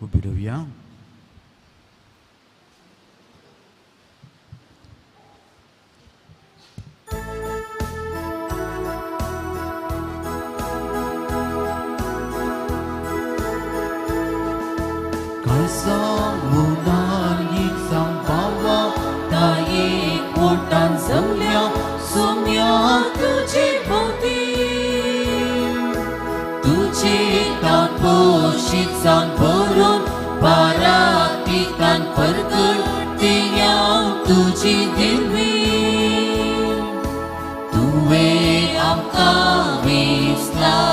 उबी रावया. तुजी दिल्ली तुवें आमकां विसलाय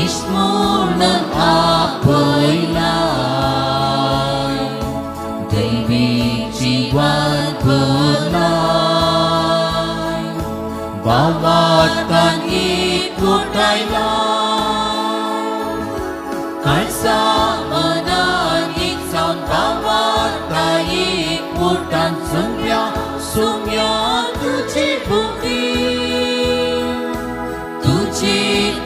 इश्मूण आपयलाय दैवी जिवान भरलाय बावाटान एकवटायलाय काळसा मनान एक जावन बावाटा एकवटान जमल्या सुम्या तुजी भोंवती तुजी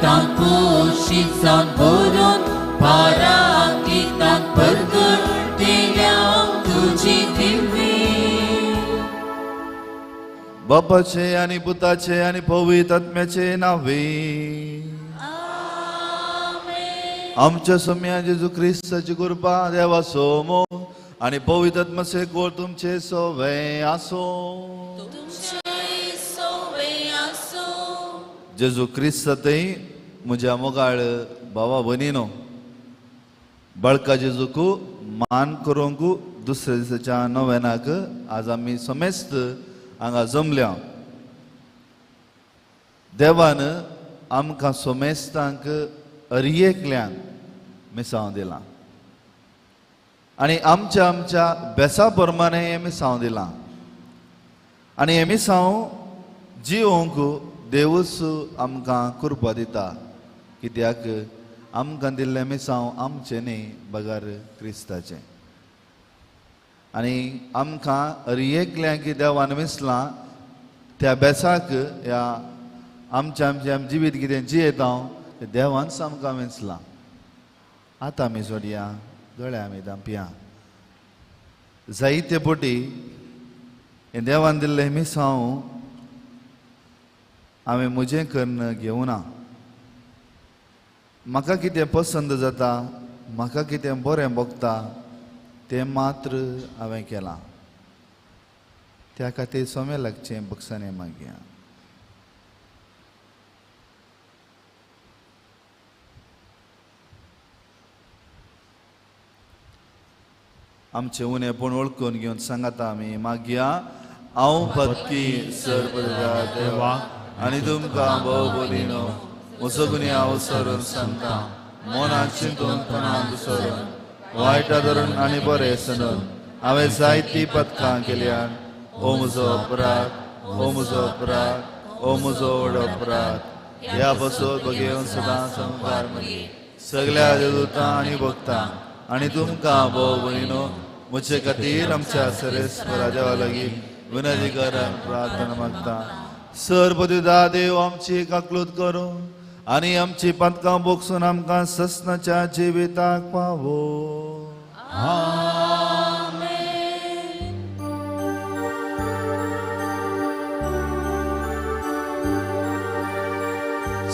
तांपोशीत जावन भरून पाराकितान परगटिल्या तुजी दिल्ली. बापाचे आनी पुताचे आनी पवित्र आत्म्याचे नावे आमच्या सोम्या जेजू क्रिस्ताची कृपा देवाचो मोग आनी पवित्र आत्म्याचे गोळ तुमचे सोवे आसो. जेजू क्रिस्तातय म्हज्या मोगाळ भावा भयणीनो, बाळका जेजूक मान करूंक दुसऱ्या दिसाच्या नव्यानाक आज आमी समेस्त हांगा जमल्या. देवान आमकां समेस्तांक अरयेकल्यांक मिसांव दिलां आनी आमच्या आमच्या बेसा प्रमाणे हें मिसांव दिलां आनी हें मिसांव जिवंक देवूच आमकां कृपा दिता, कित्याक आमकां दिल्लें मिसांव आमचें न्ही बगर क्रिस्ताचें. आनी आमकां अरयेकल्यांक देवान मिसलां त्या बेसाक ह्या आमच्या आमच्या जिवीत कितें जियेता तें देवानच आमकां विंचलां. आतां आमी सोडया दोळे आमी धांपया. जायते पटी हें देवान दिल्लें मिसांव हांवें म्हजें कन्न घेवना. म्हाका कितें पसंद जाता, म्हाका कितें बरें भोगता तें मात्र हांवें केलां. त्या खातीर सोमें लागचें बक्षांनी मागया. आमचें उणेपण वळखून घेवन सांगाता आमी मागया. हांव पत्की सर्वदा देवा आनी तुमकां भोव बोलिनो म्हजो गुन्यांव सरून सांगता, मनांत चिंतून तणांत सरून वायटा धरून आनी बरें सदून हांवें जायतीं पदकां केल्यात. ओ म्हजो अपराध, ओ म्हजो अपराध, ओ म्हजो व्हड अपराध. ह्या बसोत बगेवन सदां संवसार मदीं सगल्या देवतां आनी भक्तां आनी तुमकां भोव भयणीनो म्हजे खातीर आमच्या सरेस्वरा देवा लागीं विनंती करान प्रार्थना मागता. सर्वदिदा देव आमची काकलूत करूं आनी आमची पातकां बोगसून आमकां ससनाच्या जिविताक पावो.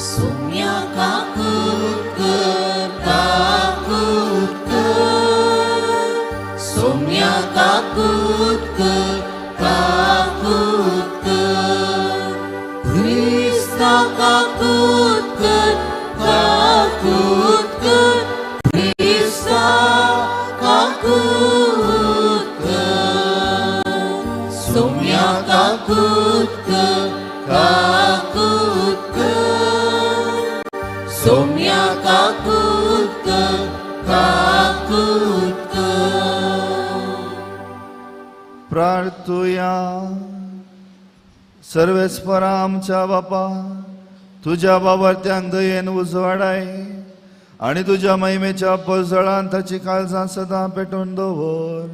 सुम्या काकूत कर, काकूत कर, सुम्या काकूत कर, काकूत कर, क्रिस्ता काकूत कर, काकूत कर, क्रिस्ता काकूत कर, सुम्या काकूत कर, काकूत कर, सोम्या काकूत कर, काकूत कर. प्रार्थुया. सर्वेस्परा आमच्या बापा, तुज्या बाबार्थ्यांक दयेन उजवाडाय आनी तुज्या महिमेच्या पजळान ताची काळजां सदां पेटोवन दवर.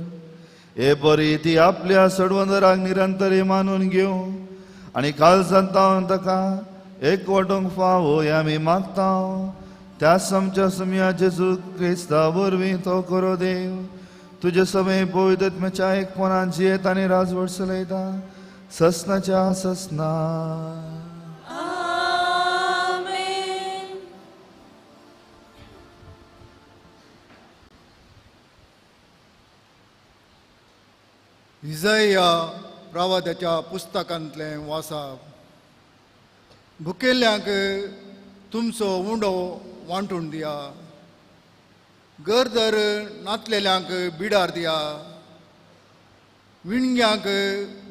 हे बरी ती आपल्या सडवंदराक निरंतरी मानून घेवं आनी काळजांत ताका एक वांटूंक फावो हें आमी मागता. त्याच आमच्या सुमया जेजू क्रिस्ता वरवीं तो करो देव तुजे समें पवित्रत्म्याच्या एकपणान जियेत आनी राजवट चलयता ससनाच्या ससना. आमेन. इजया प्रवादाच्या पुस्तकांतलें वासाप. भुकेल्ल्यांक तुमचो उंडो वांटून दिया, गरदर नातलेल्यांक बिडार दिया, विणग्यांक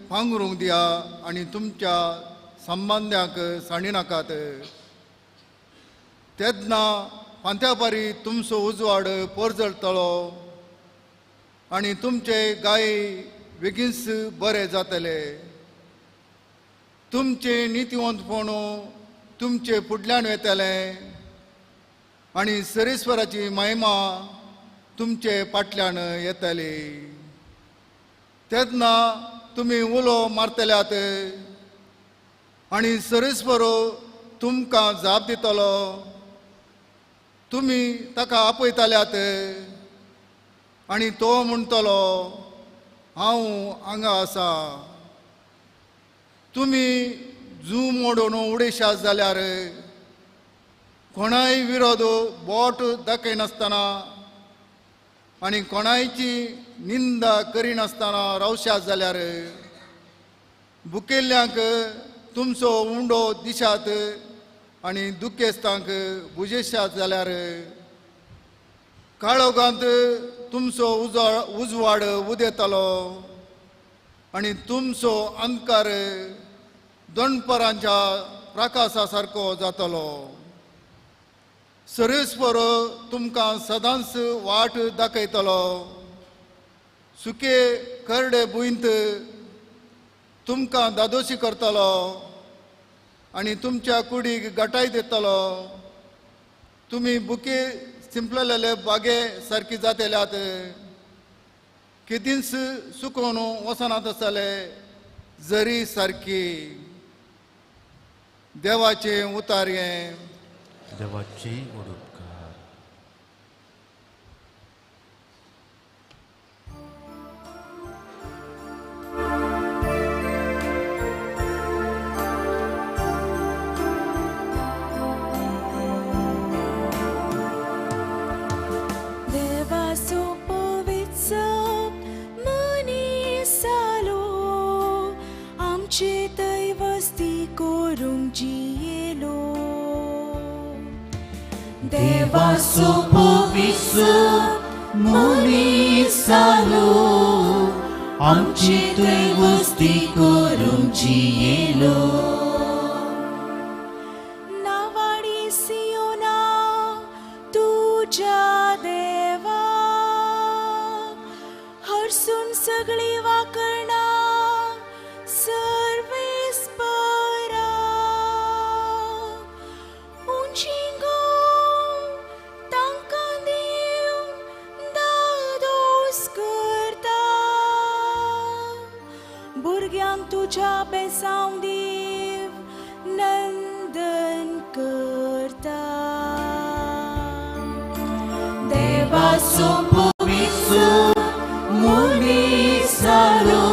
पांगरूंक दिया आनी तुमच्या संबंद्यांक सांडी नाकात. तेन्ना फांत्यापारी तुमचो उजवाड परजळटलो आनी तुमचे गाय बेगीनच बरे जातले. तुमचे नितीवंतपण तुमचे फुडल्यान वेतले आनी सरेश्वराची महिमा तुमचे फाटल्यान येतली. तेन्ना तुमी उलो मारतल्यात आनी सरेश्वर तुमकां जाप दितलो. तुमी ताका आपयतल्यात आनी तो म्हणटलो, हांव हांगा आसा. तुमी जू मोडून उडयशात जाल्यार कोणाय विरोध बोट दाखयनासतना आनी कोणायची निंदा करिनासतना रावशात जाल्यार भुकेल्ल्यांक तुमचो उंडो दिशात आनी दुखेस्तांक भुजेशात जाल्यार काळोगांत तुमचो उजवाड उदेतलो आनी तुमचो अंधकार दनपरांच्या प्रकाशा सारको जातलो. सरेस्वर तुमकां सदांच वाट दाखयतलो. सुके करडे भुंयत तुमकां दादोशी करतलो आनी तुमच्या कुडीक गटाय दितलो. तुमी बुके सिंपलेले बागे सारकी जातल्यात, केदींच सुकोवन वचनात आसतले जरी सारकी. देवाचें उतारयें. देवाचे उपकार. देवाचो पवित्र मनीसालो आमचे थंय वस्ती करूंक जियेलो. देवाचो पवित्र मनीसालो आमचे थंय वस्ती करूंक जियेलो. नावाडी सियोना तुज्या देवा हरसून सगळी वाकरणा सर्वेस्परा उंची गो तांकां देव दादोस करता. भुरग्यांक तुज्या बेसांव देव नंदन करता. देवाचो पवित्र मनीसालो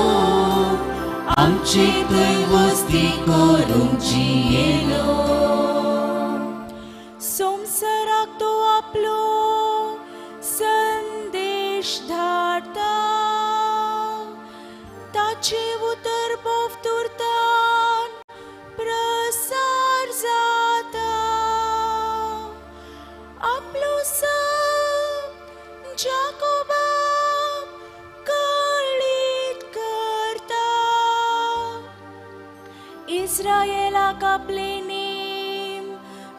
आमचे थंय वस्ती करूंक जियेलो. संवसाराक तो आपलो संदेश धाडटा, ताचें उतर भोंवतुरतान प्रसार जाता. आपलो सब जाकोबाक कळीत करता, इस्रायलाक आपलें नेम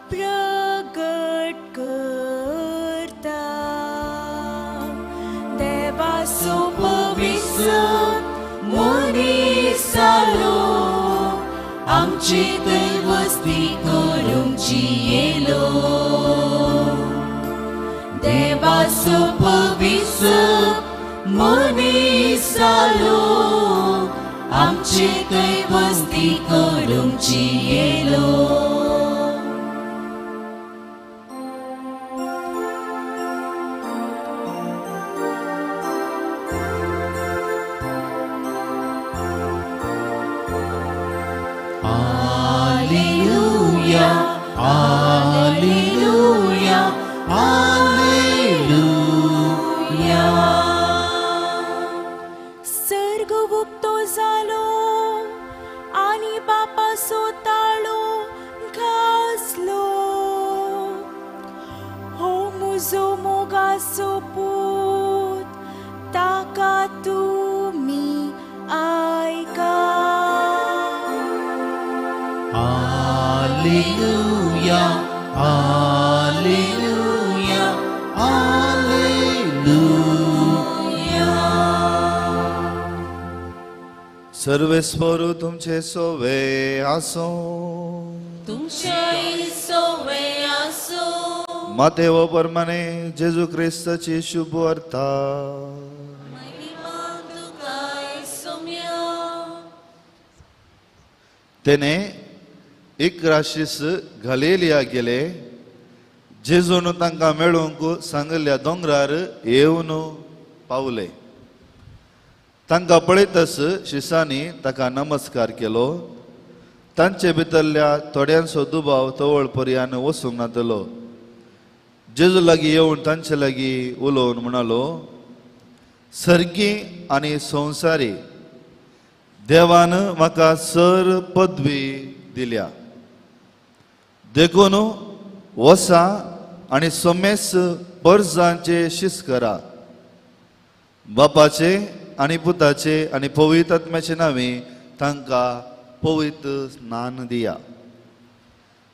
प्रगट करता. देवाचो पवित्र मनीसालो आमचे थंय वस्ती करूंक जियेलो. देवाचो पवित्र मनीसालो आमचे थंय वस्ती करूंक जियेलो. Alleluia, Alleluia. सर्ग उक्तो जालो आनी बापाचो ताळो घासलो. हो म्हजो मोगाचो पूत, ताका तुमी आयका. Alleluia, Alleluia, Alleluia. सर्वेस्पोरू तुमचे सोवे आसो. तुमचे सोवे आसो. मातेव परमाने जेजू क्रिस्ताची शुभ वार्ता. महिमा तुकाय सोम्या. तेने 11 गलेलिया गेले. जेजून तांकां मेळूंक सांगिल्ल्या दोंगरार येवन पावले. तांकां पळयतच शिसांनी ताका नमस्कार केलो. तांचे भितरल्या थोड्यांचो दुबाव तवळ पर्यान वचूंक नातलो. जेजू लागीं येवन तांचे लागीं उलोवन म्हणालो, सर्गी आनी संवसारी देवान म्हाका सर पदवी दिल्या, देखून वसा आनी समेस परजांचे शिस करा. बापाचे आनी पुताचे आनी पवित्र आत्म्याचे नांवे तांकां पवित्र स्नान दिया.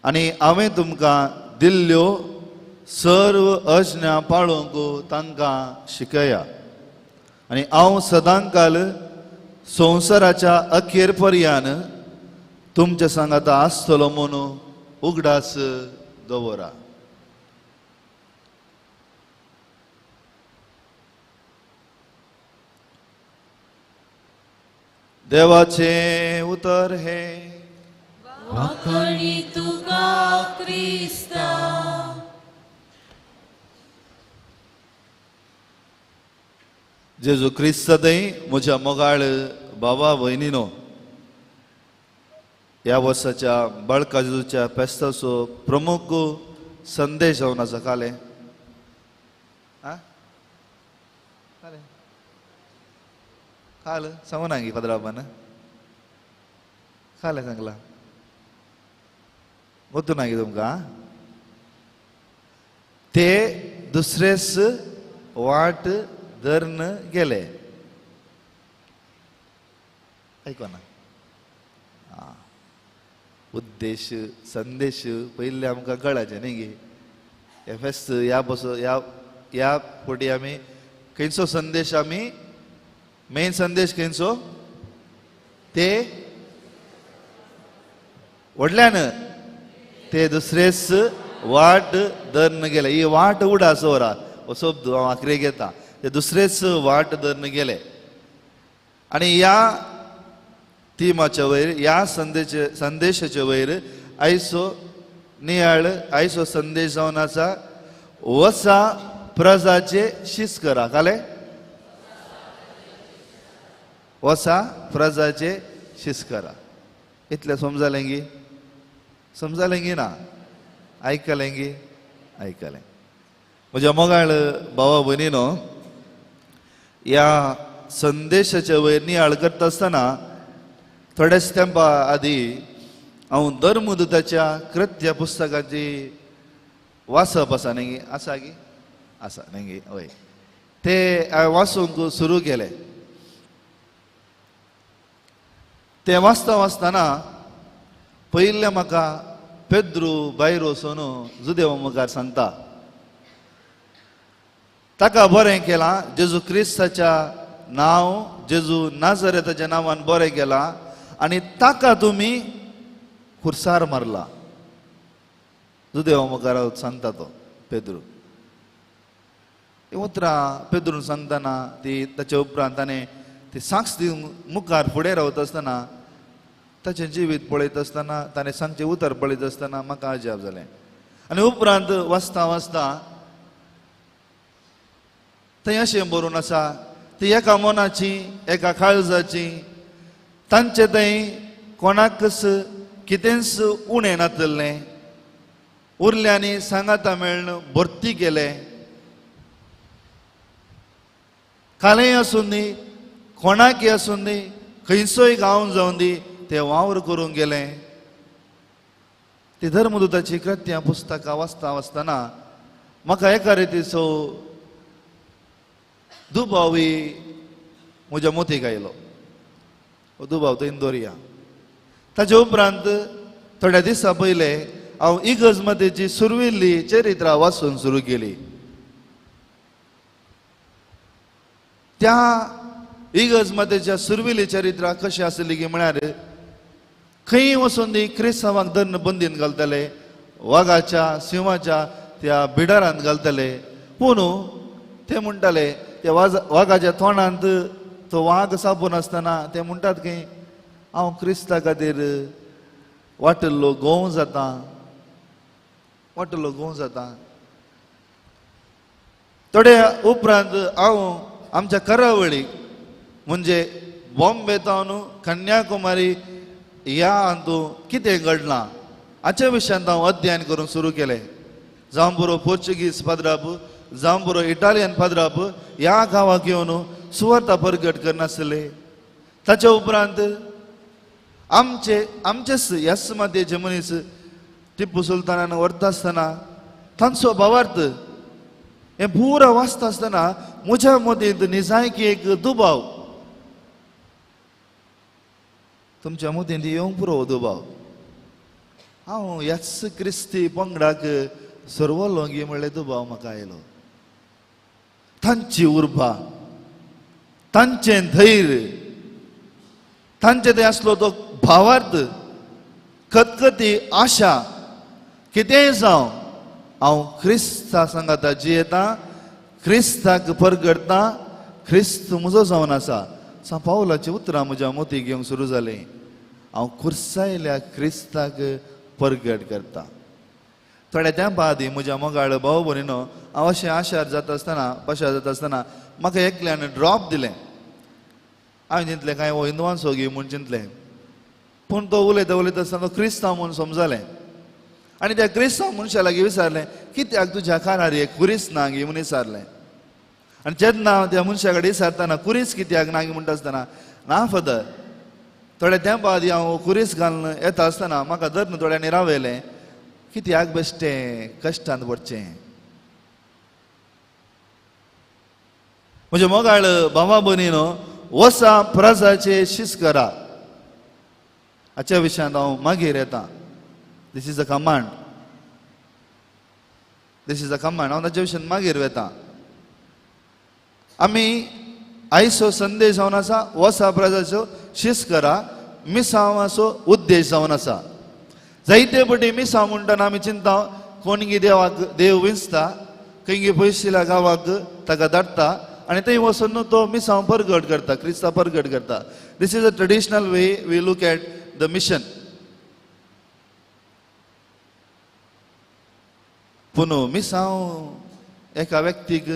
आनी हांवें तुमकां दिल्ल्यो सर्व आज्ञा पाळूंक तांकां शिकया. आनी हांव सदांकाल संवसाराच्या अखेर पर्यान तुमच्या सांगाता आसतलो म्हणून उगडास दवरा. देवाचें उतर हें. वाखणी तुका क्रिस्ता. जेजू क्रिस्त थंय म्हज्या मोगाळ बाबा भयणीनो, ह्या वर्साच्या बाळका जेजूच्या फेस्ताचो प्रमुख संदेश जावन आसा. कालें कालें काल सांगू ना गी फादराबान कालें सांगलां गोतू ना गी तुमकां. ते दुसरेच वाट धरून गेले. आयको ना उद्देश संदेश पयले आमकां कळाचें न्ही गे. हे फेस्त ह्या बसो ह्या ह्या फावटी आमी खंयचो संदेश, आमी मेन संदेश खंयचो? ते व्हडल्यान ते दुसरेच वाट धरून गेले. ही वाट उडास वरा हो शब्द हांव आखरेक येता. ते दुसरेच वाट धरून गेले. आनी ह्या तिमाच्या वयर, ह्या संदेशाच्या वयर आयचो नियाळ, आयचो संदेश जावन आसा, वसा प्रजाचे शिस करा. कालें वसा प्रजाचे शिस करा. इतलें समजालें गी? समजालें गी ना? आयकलें गी? आयकलें. म्हज्या मोगाळ भावा भयणीनो, ह्या संदेशाच्या वयर नियाळ करता आसतना थोड्याच तेंपा आदी हांव धर्मदूताच्या कृत्य पुस्तकाची वाचप आसा न्ही गी? आसा गी? आसा न्ही गी? हय, ते हांवें वाचूंक सुरू केलें. तें वाचता वाचतना पयलें म्हाका पेद्रू भायर वचून जुदेवा मुखार सांगता, ताका बरें केलां जेजू क्रिस्ताच्या नांव, जेजू नाजरेताच्या नांवान बरें केलां आनी ताका तुमी खुर्सार मारला. जुदेवा मुखार सांगता तो पेद्रू. हीं उतरां पेद्रून सांगतना ती ताच्या उपरांत ताणें ती साक्ष दिवंक मुखार फुडें रावता आसतना ताचें जिवीत पळयत आसतना ताणें सांगचें उतर पळयत आसतना म्हाका अजाप जालें. आनी उपरांत वाचता वाचता थंय अशें बरोवन आसा, ती एका मनाची एका काळजाची, तांचे थंय कोणाकच कितेंच उणें नातलें, उरल्यांनी सांगाता मेळ्ळें भरती केलें. कालेय आसूं दी, कोणाकी आसूं दी, खंयचोय गांव जावं दी, ते वावर करूंक गेले. ती धर्मदूताची कृत्यां पुस्तकां वाचता वाचतना म्हाका एका रितीचो दुबावी म्हज्या मोतीक आयलो. हो दुबाव तो इंदोरिया. ताचे उपरांत थोड्या दिसां पयले हांव इगर्ज मातेची सुरविल्ली चरित्रां वाचून सुरू केली. त्या इगर्ज मातेच्या सुरविल्ली चरित्रां कशी आसली की म्हळ्यार खंय वचून ती क्रिस्तांवांक दर्न बंदीन घालतले, वागाच्या सिंहाच्या त्या बिडारांत घालतले. पूण ते म्हणटाले त्या वागाच्या तोंडांत तो वाग सापून आसतना ते म्हणटात की हांव क्रिस्ता खातीर वाटिल्लो गोंव जाता, वाटिल्लो गोंव जाता. थोडे उपरांत हांव आमच्या करावळीक म्हणजे बॉम्बे तावन कन्याकुमारी ह्या हातूं कितें घडलां हाच्या विशयांत हांव अध्ययन करूंक सुरू केलें. जावं बरो पोर्चुगीज पाद्राप, जावं बरो इटालियन पाद्राप ह्या गांवाक येवन सुवार्ता परगट करनासले. ताच्या उपरांत आमचे आमचेच ह्याच मातयेचे मनीस टिप्पू सुलतानान व्हरता आसतना तांचो भावार्थ हें पुरा वाचता आसतना म्हज्या मतींत निजायकी एक दुबाव, तुमच्या मतींत येवंक पुरो दुबाव, हांव ह्याच क्रिस्ती पंगडाक सर्वलो गी म्हणलें दुबाव म्हाका आयलो. तांची उर्बा, तांचें धैर्य, तांचे थंय आसलो तो भावार्थ, खतखती आशा, कितेंय जावं हांव क्रिस्ता सांगाता जियेता, क्रिस्ताक परगडटा, क्रिस्त म्हजो जावन आसा. सा पावलाची उतरां म्हज्या मोती घेवंक सुरू जालीं. हांव खुर्सायल्या क्रिस्ताक परगट करता. थोड्या तेंपा आदीं म्हज्या मोगाळ भाव भयणीनो हांव अशें आशार जाता आसतना पाशार जाता आसतना म्हाका एकल्यान ड्रॉप दिलें. हांवें चिंतलें कांय हो हिंदवांचो गी म्हूण चिंतलें, पूण तो उलयता उलयता आसतना तो क्रिस्तांव म्हूण समजलें. आनी त्या क्रिस्तांव मनशा लागीं विचारलें, कित्याक तुज्या कानार एक कुरीस ना गी म्हूण विचारलें. आनी जेन्ना त्या मनशा कडेन विचारतना कुरीस कित्याक ना गी म्हणटा आसतना, ना फादर, थोड्या तेंपा आदीं हांव कुरीस घालून येता आसतना म्हाका धरून थोड्यांनी रावयलें, कित्याक बेश्टें कश्टांत पडचें. म्हजे मोगाळ भावा भयणीनो, वसा प्रजाचे शिस्त करा हाच्या विशयांत हांव मागीर येता. This is a command, this is a command. हांव ताच्या विशयांत मागीर वता. आमी आयचो संदेश जावन आसा वसा प्रजाचो शिस्त करा, मिसांवाचो उद्देश जावन आसा. जायते पटी मिसांव म्हणटना आमी चिंता कोणगी देवाक देव विंचता, खंयगी पयशिल्या गांवाक ताका धाडटा आनी थंय वचून तो मिसांव परगट करता, क्रिस्तांव परगट करता. This is a traditional way we look at the mission. पूण मिसांव एका व्यक्तीक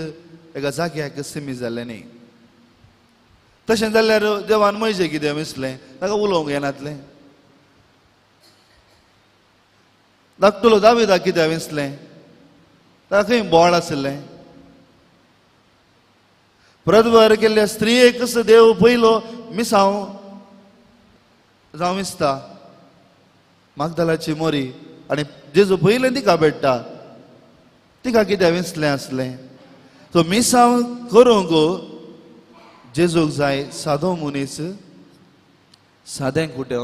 एका जाग्याक सिमीत जाल्लें न्ही. तशें जाल्यार देवान म्हजें कितें विसलें, ताका उलोवंक येनातलें. धाकटुलो दाविदाक कित्याक विसलें, ताका खंय बोळ आशिल्लें. प्रदवर केल्ल्या स्त्रियेकच देव पयलो मिसांव जावं विसता. मागदालाची मोरी आनी जेजू पयलें तिका भेट्टा, तिका कित्याक विसलें आसलें. सो मिसांव करूंक जेजूक जाय सादो मनीस, सादें कुटें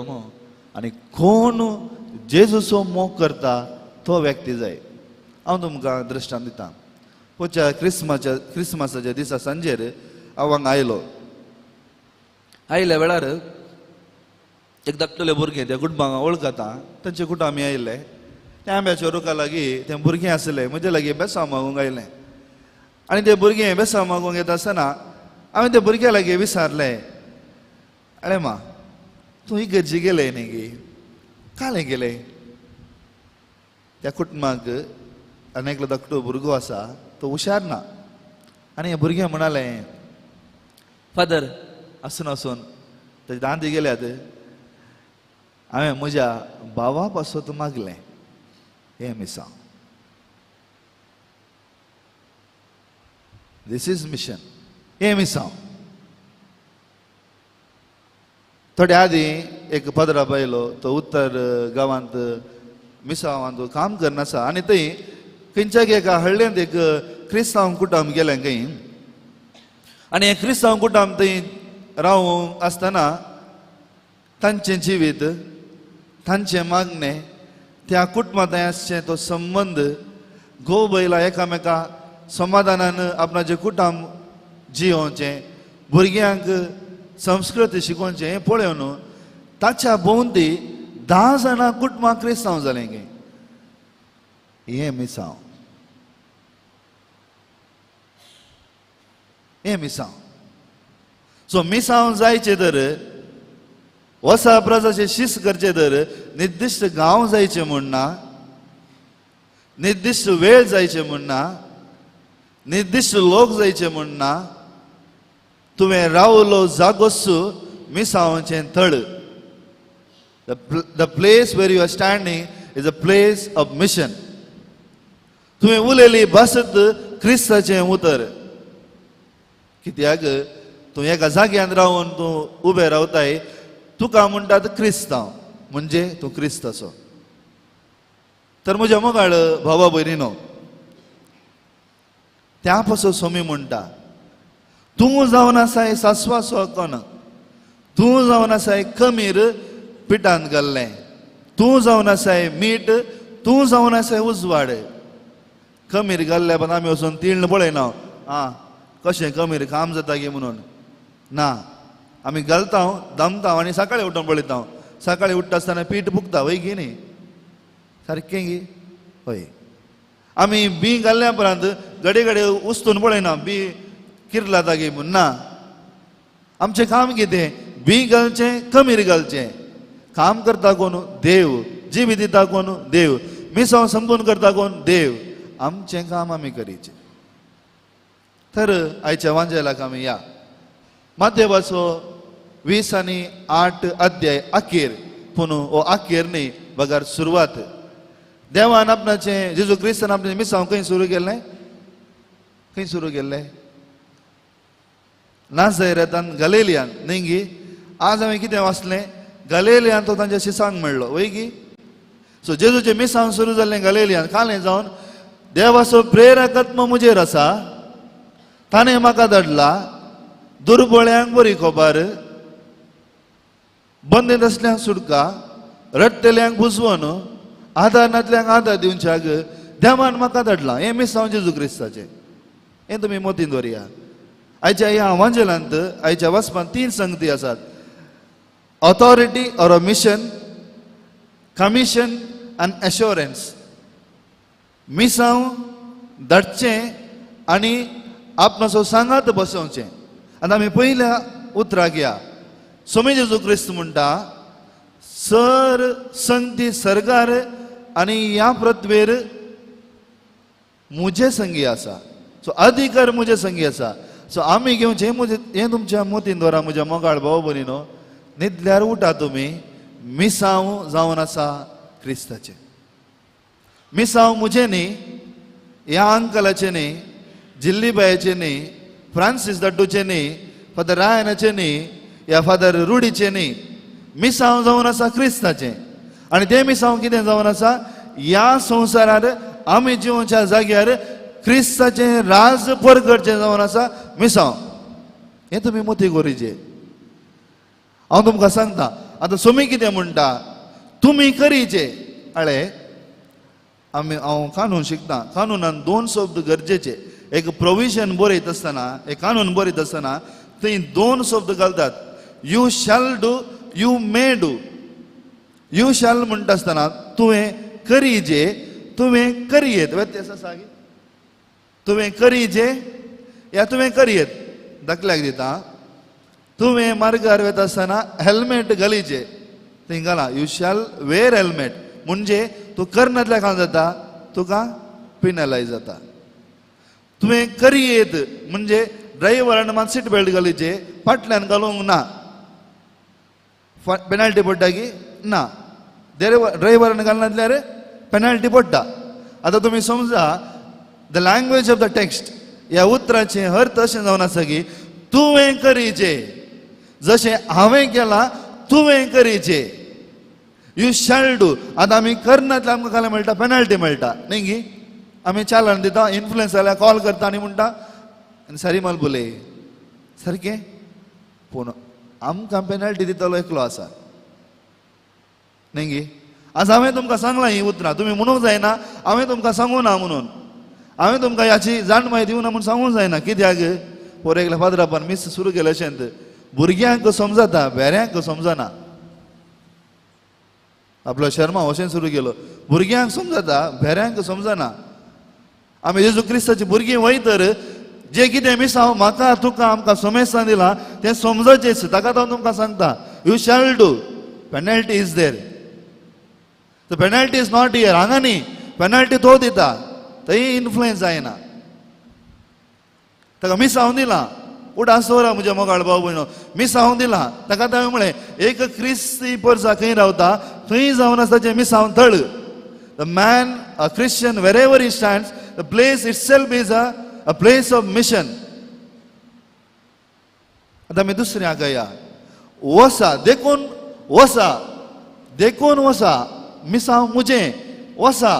आनी कोण जेजूचो मोग करता तो व्यक्ती जाय. हांव तुमकां दृश्टांत दितां. पोच्या क्रिसमसाच्या दिसा सांजेर हांव हांगा आयलो. आयल्या वेळार एक धाकटुले भुरगें त्या कुटुंबांक वळखता, तांचे कुटुंब आमी आयिल्ले. त्या आंब्याच्या रुखा लागीं तें भुरगें आसलें, म्हजे लागीं बेसांव मागूंक आयलें. आनी तें भुरगें बेसांव मागूंक येता आसतना हांवें त्या भुरग्या लागीं विचारलें, अरे मा तूं इगर्जी गेलें न्ही गी, कालें गेलें? त्या कुटुंबाक आनी एकलो धाकटो भुरगो आसा तो हुशार ना. आनी हें भुरगें म्हणालें, फादर आसून आसून ताजे दांत गेल्यात हांवें म्हज्या भावा पासत मागलें हें मिसांव. This is mission. हें मिसांव. थोडे आदीं एक पदरा पायलो तो उत्तर गांवांत मिसांवांत काम करना आसा आनी थंय खंयच्या एका हळ्ळेंत एक क्रिस्तांव कुटुंब गेलें खंय आनी हें क्रिस्तांव कुटुंब थंय रावूंक आसतना तांचें जिवीत, तांचें मागणें, त्या कुटुंबांत आसचें तो संबंद, घोव बैला एकामेका समाधानान आपणाचें कुटुंब जियोवचें, भुरग्यांक संस्कृती शिकोवचें हें पळोवन ताच्या भोंवती 10 जाणां कुटुंबां क्रिस्तांव जालें गे. हें मिसांव, हें मिसांव. सो मिसांव जायचें तर वसा प्रजाचे शिस्त करचें तर निर्दिश्ट गांव जायचें म्हूण ना, निर्दिश्ट वेळ जायचें म्हूण ना, निर्दिश्ट लोक जायचे म्हूण ना. तुवें रावलो जागोस मिसांवाचें थळ. The place where you are standing is a place of mission. तुवें उलयली भासत क्रिस्ताचें उतर. कित्याक तूं एका जाग्यान रावन तूं उबें रावताय, तुका म्हणटात क्रिस्तांव, म्हणजे तूं क्रिस्ताचो. तर म्हज्या मोगाळ भावा भयणीनो, त्या पासून सोमी म्हणटा तूं जावन आसाय सासवाचो कोण, तूं जावन आसाय कमीर पिठांत घाल्लें, तूं जावन आसाय मीठ, तूं जावन आसाय उजवाड. कमीर घाल्ल्या पण आमी वचून तीळ पळयना आं कशें कमीर काम जाता गे म्हणून ना. आमी घालता दमता आनी सकाळीं उठून पळयता. सकाळीं उठ्ठा आसतना पीठ पुगता वय गी न्ही सारकें गी हय. आमी बी घाल्ल्या उपरांत घडये घडये उस्तून पळयना बी किरला जागी म्हूण ना. आमचें काम कितें? बी घालचें, कमीर घालचें. काम करता कोण? देव. जिवी दिता कोण? देव. मिसांव संपूर्ण करता कोण? देव. आमचें काम आमी करीचें. तर आयच्या वांजेलाक आमी या माध्यमाचो 20 आनी 8 अध्याय अखेर, पूण हो अखेर न्ही बगर सुरवात. देवान आपणाचें जेजू क्रिस्तान आपणाचें मिसांव खंय सुरू केल्लें? खंय सुरू केल्लें? नाझारेतान, गलेलियान न्ही गी. आज हांवें कितें वाचलें? गलेलियान तो तांच्या शिसांक मेळ्ळो वय गी. सो जेजूचें मिसांव सुरू जाल्लें गलेलियान. कालें जावन देवाचो प्रेरकत्म म्हजेर आसा, ताणें म्हाका धाडला दुर्बळ्यांक बरी खबर, बंदेंत आसल्यांक सुटका, रडटल्यांक बुजवण, आदार नातल्यांक आदार दिवच्याक देवान म्हाका धाडला. हें मिसांव जेजू क्रिस्ताचें. हें तुमी मतींत दवरया. आयच्या ह्या वांजेलांत आयच्या वाचपांत 3 संगती आसात. Authority or a mission, commission आनी एश्योरन्स. मिसांव धाडचें आनी आपणाचो सांगात बसोवचें. आनी आमी पयल्या उतराक या. सोमी जेजू क्रिस्त म्हणटा सर संगती सरकार आनी ह्या पृथ्वेर म्हजे संगी आसा. सो अधिकार म्हजे संगी आसा. सो आमी घेवचें हें तुमच्या मतीन दवरा म्हज्या मोगाळ भाव भयणीनो. न्हिदल्यार उठा तुमी, मिसांव जावन आसा क्रिस्ताचें. मिसांव म्हजें न्ही, ह्या अंकलाचें न्ही, जिल्लीबायचें न्ही, फ्रांसीस दाड्डूचें न्ही, फादर रायनाचें न्ही, ह्या फादर रुडीचें न्ही. मिसांव जावन आसा क्रिस्ताचें. आनी तें मिसांव कितें जावन आसा? ह्या संवसारार आमी जिवच्या जाग्यार क्रिस्ताचें राज परगटचें जावन आसा मिसांव. हें तुमी मती करीचे. हांव तुमकां सांगता आतां सोमी कितें म्हणटा, तुमी करीचे. अळे आमी हांव कानून शिकता. कानूनान 2 शब्द गरजेचे. एक प्रोविजन बरयत आसतना, एक कानून बरयत आसतना थंय 2 शब्द घालतात. You shall do, you may do. You shall म्हणटा आसतना तुवें करीजे, तुवें करयेत. व्यत्यास आसा की तुवें करीजे या तुवें करयेत. दाखल्याक दिता, तुवें मार्गार वता आसतना हेल्मेट घालीचे, थंय घाला you shall wear helmet. म्हणजे तूं करनातल्या काम जाता, तुका पिनलायज जाता. तुवें करयेत म्हणजे ड्रायव्हरान मात सीट बेल्ट घालीचे, फाटल्यान घालूंक ना, पेनल्टी पडटा की ना. ड्रायव्हरान घालना जाल्यार पेनल्टी पडटा. आतां तुमी समजा the language of the text, ह्या उतराचें अर्थ अशें जावन आसा की तुवें करीचे जशें हांवें केलां तुवें करीचे, you shall do. आतां आमी करनातल्यार आमकां कांय मेळटा, पेनल्टी मेळटा न्ही गी. आमी चालन दिता, इन्फ्लुयन्स जाल्यार कॉल करता आनी म्हणटा आनी सारी माल बोले सारकें. पूण आमकां पेनल्टी दितलो एकलो आसा न्ही गी. आज हांवें तुमकां सांगलां हीं उतरां, तुमी म्हणूंक जायना हांवें तुमकां सांगूं ना म्हणून, हांवें तुमकां ह्याची जाण म्हायती दिवना म्हूण सांगूंक जायना. कित्याक पोर एकल्या फादरापान मीस सुरू केलें अशेंत, भुरग्यांक समजता बेऱ्यांक समजना. आपलो शर्मा अशें सुरू केलो, भुरग्यांक समजता भेऱ्यांक समजना. आमी जेजू क्रिस्ताची भुरगीं वय तर जे कितें मिसांव म्हाका तुका आमकां समेस्तान दिलां तें समजचेंच. ताका हांव तुमकां सांगता, you shall do, penalty is there. The penalty is not here, हांगा न्ही, पेनल्टी तो दिता, थंय इन्फ्लुयन्स जायना. ताका मिसांव दिलां, उडास दवरा म्हज्या मोगाळ भाव भयणो, मिसांव दिलां ताका. हांवें म्हळें एक क्रिस्ती परसा खंय रावता थंय जावन आसा ताचें मिसांव थळ. The man, a Christian, wherever he stands, the place itself is a place of mission. आतां आमी दुसऱ्या गया वसा देखून, वसा देखून, वसा मिसांव म्हजें, वसा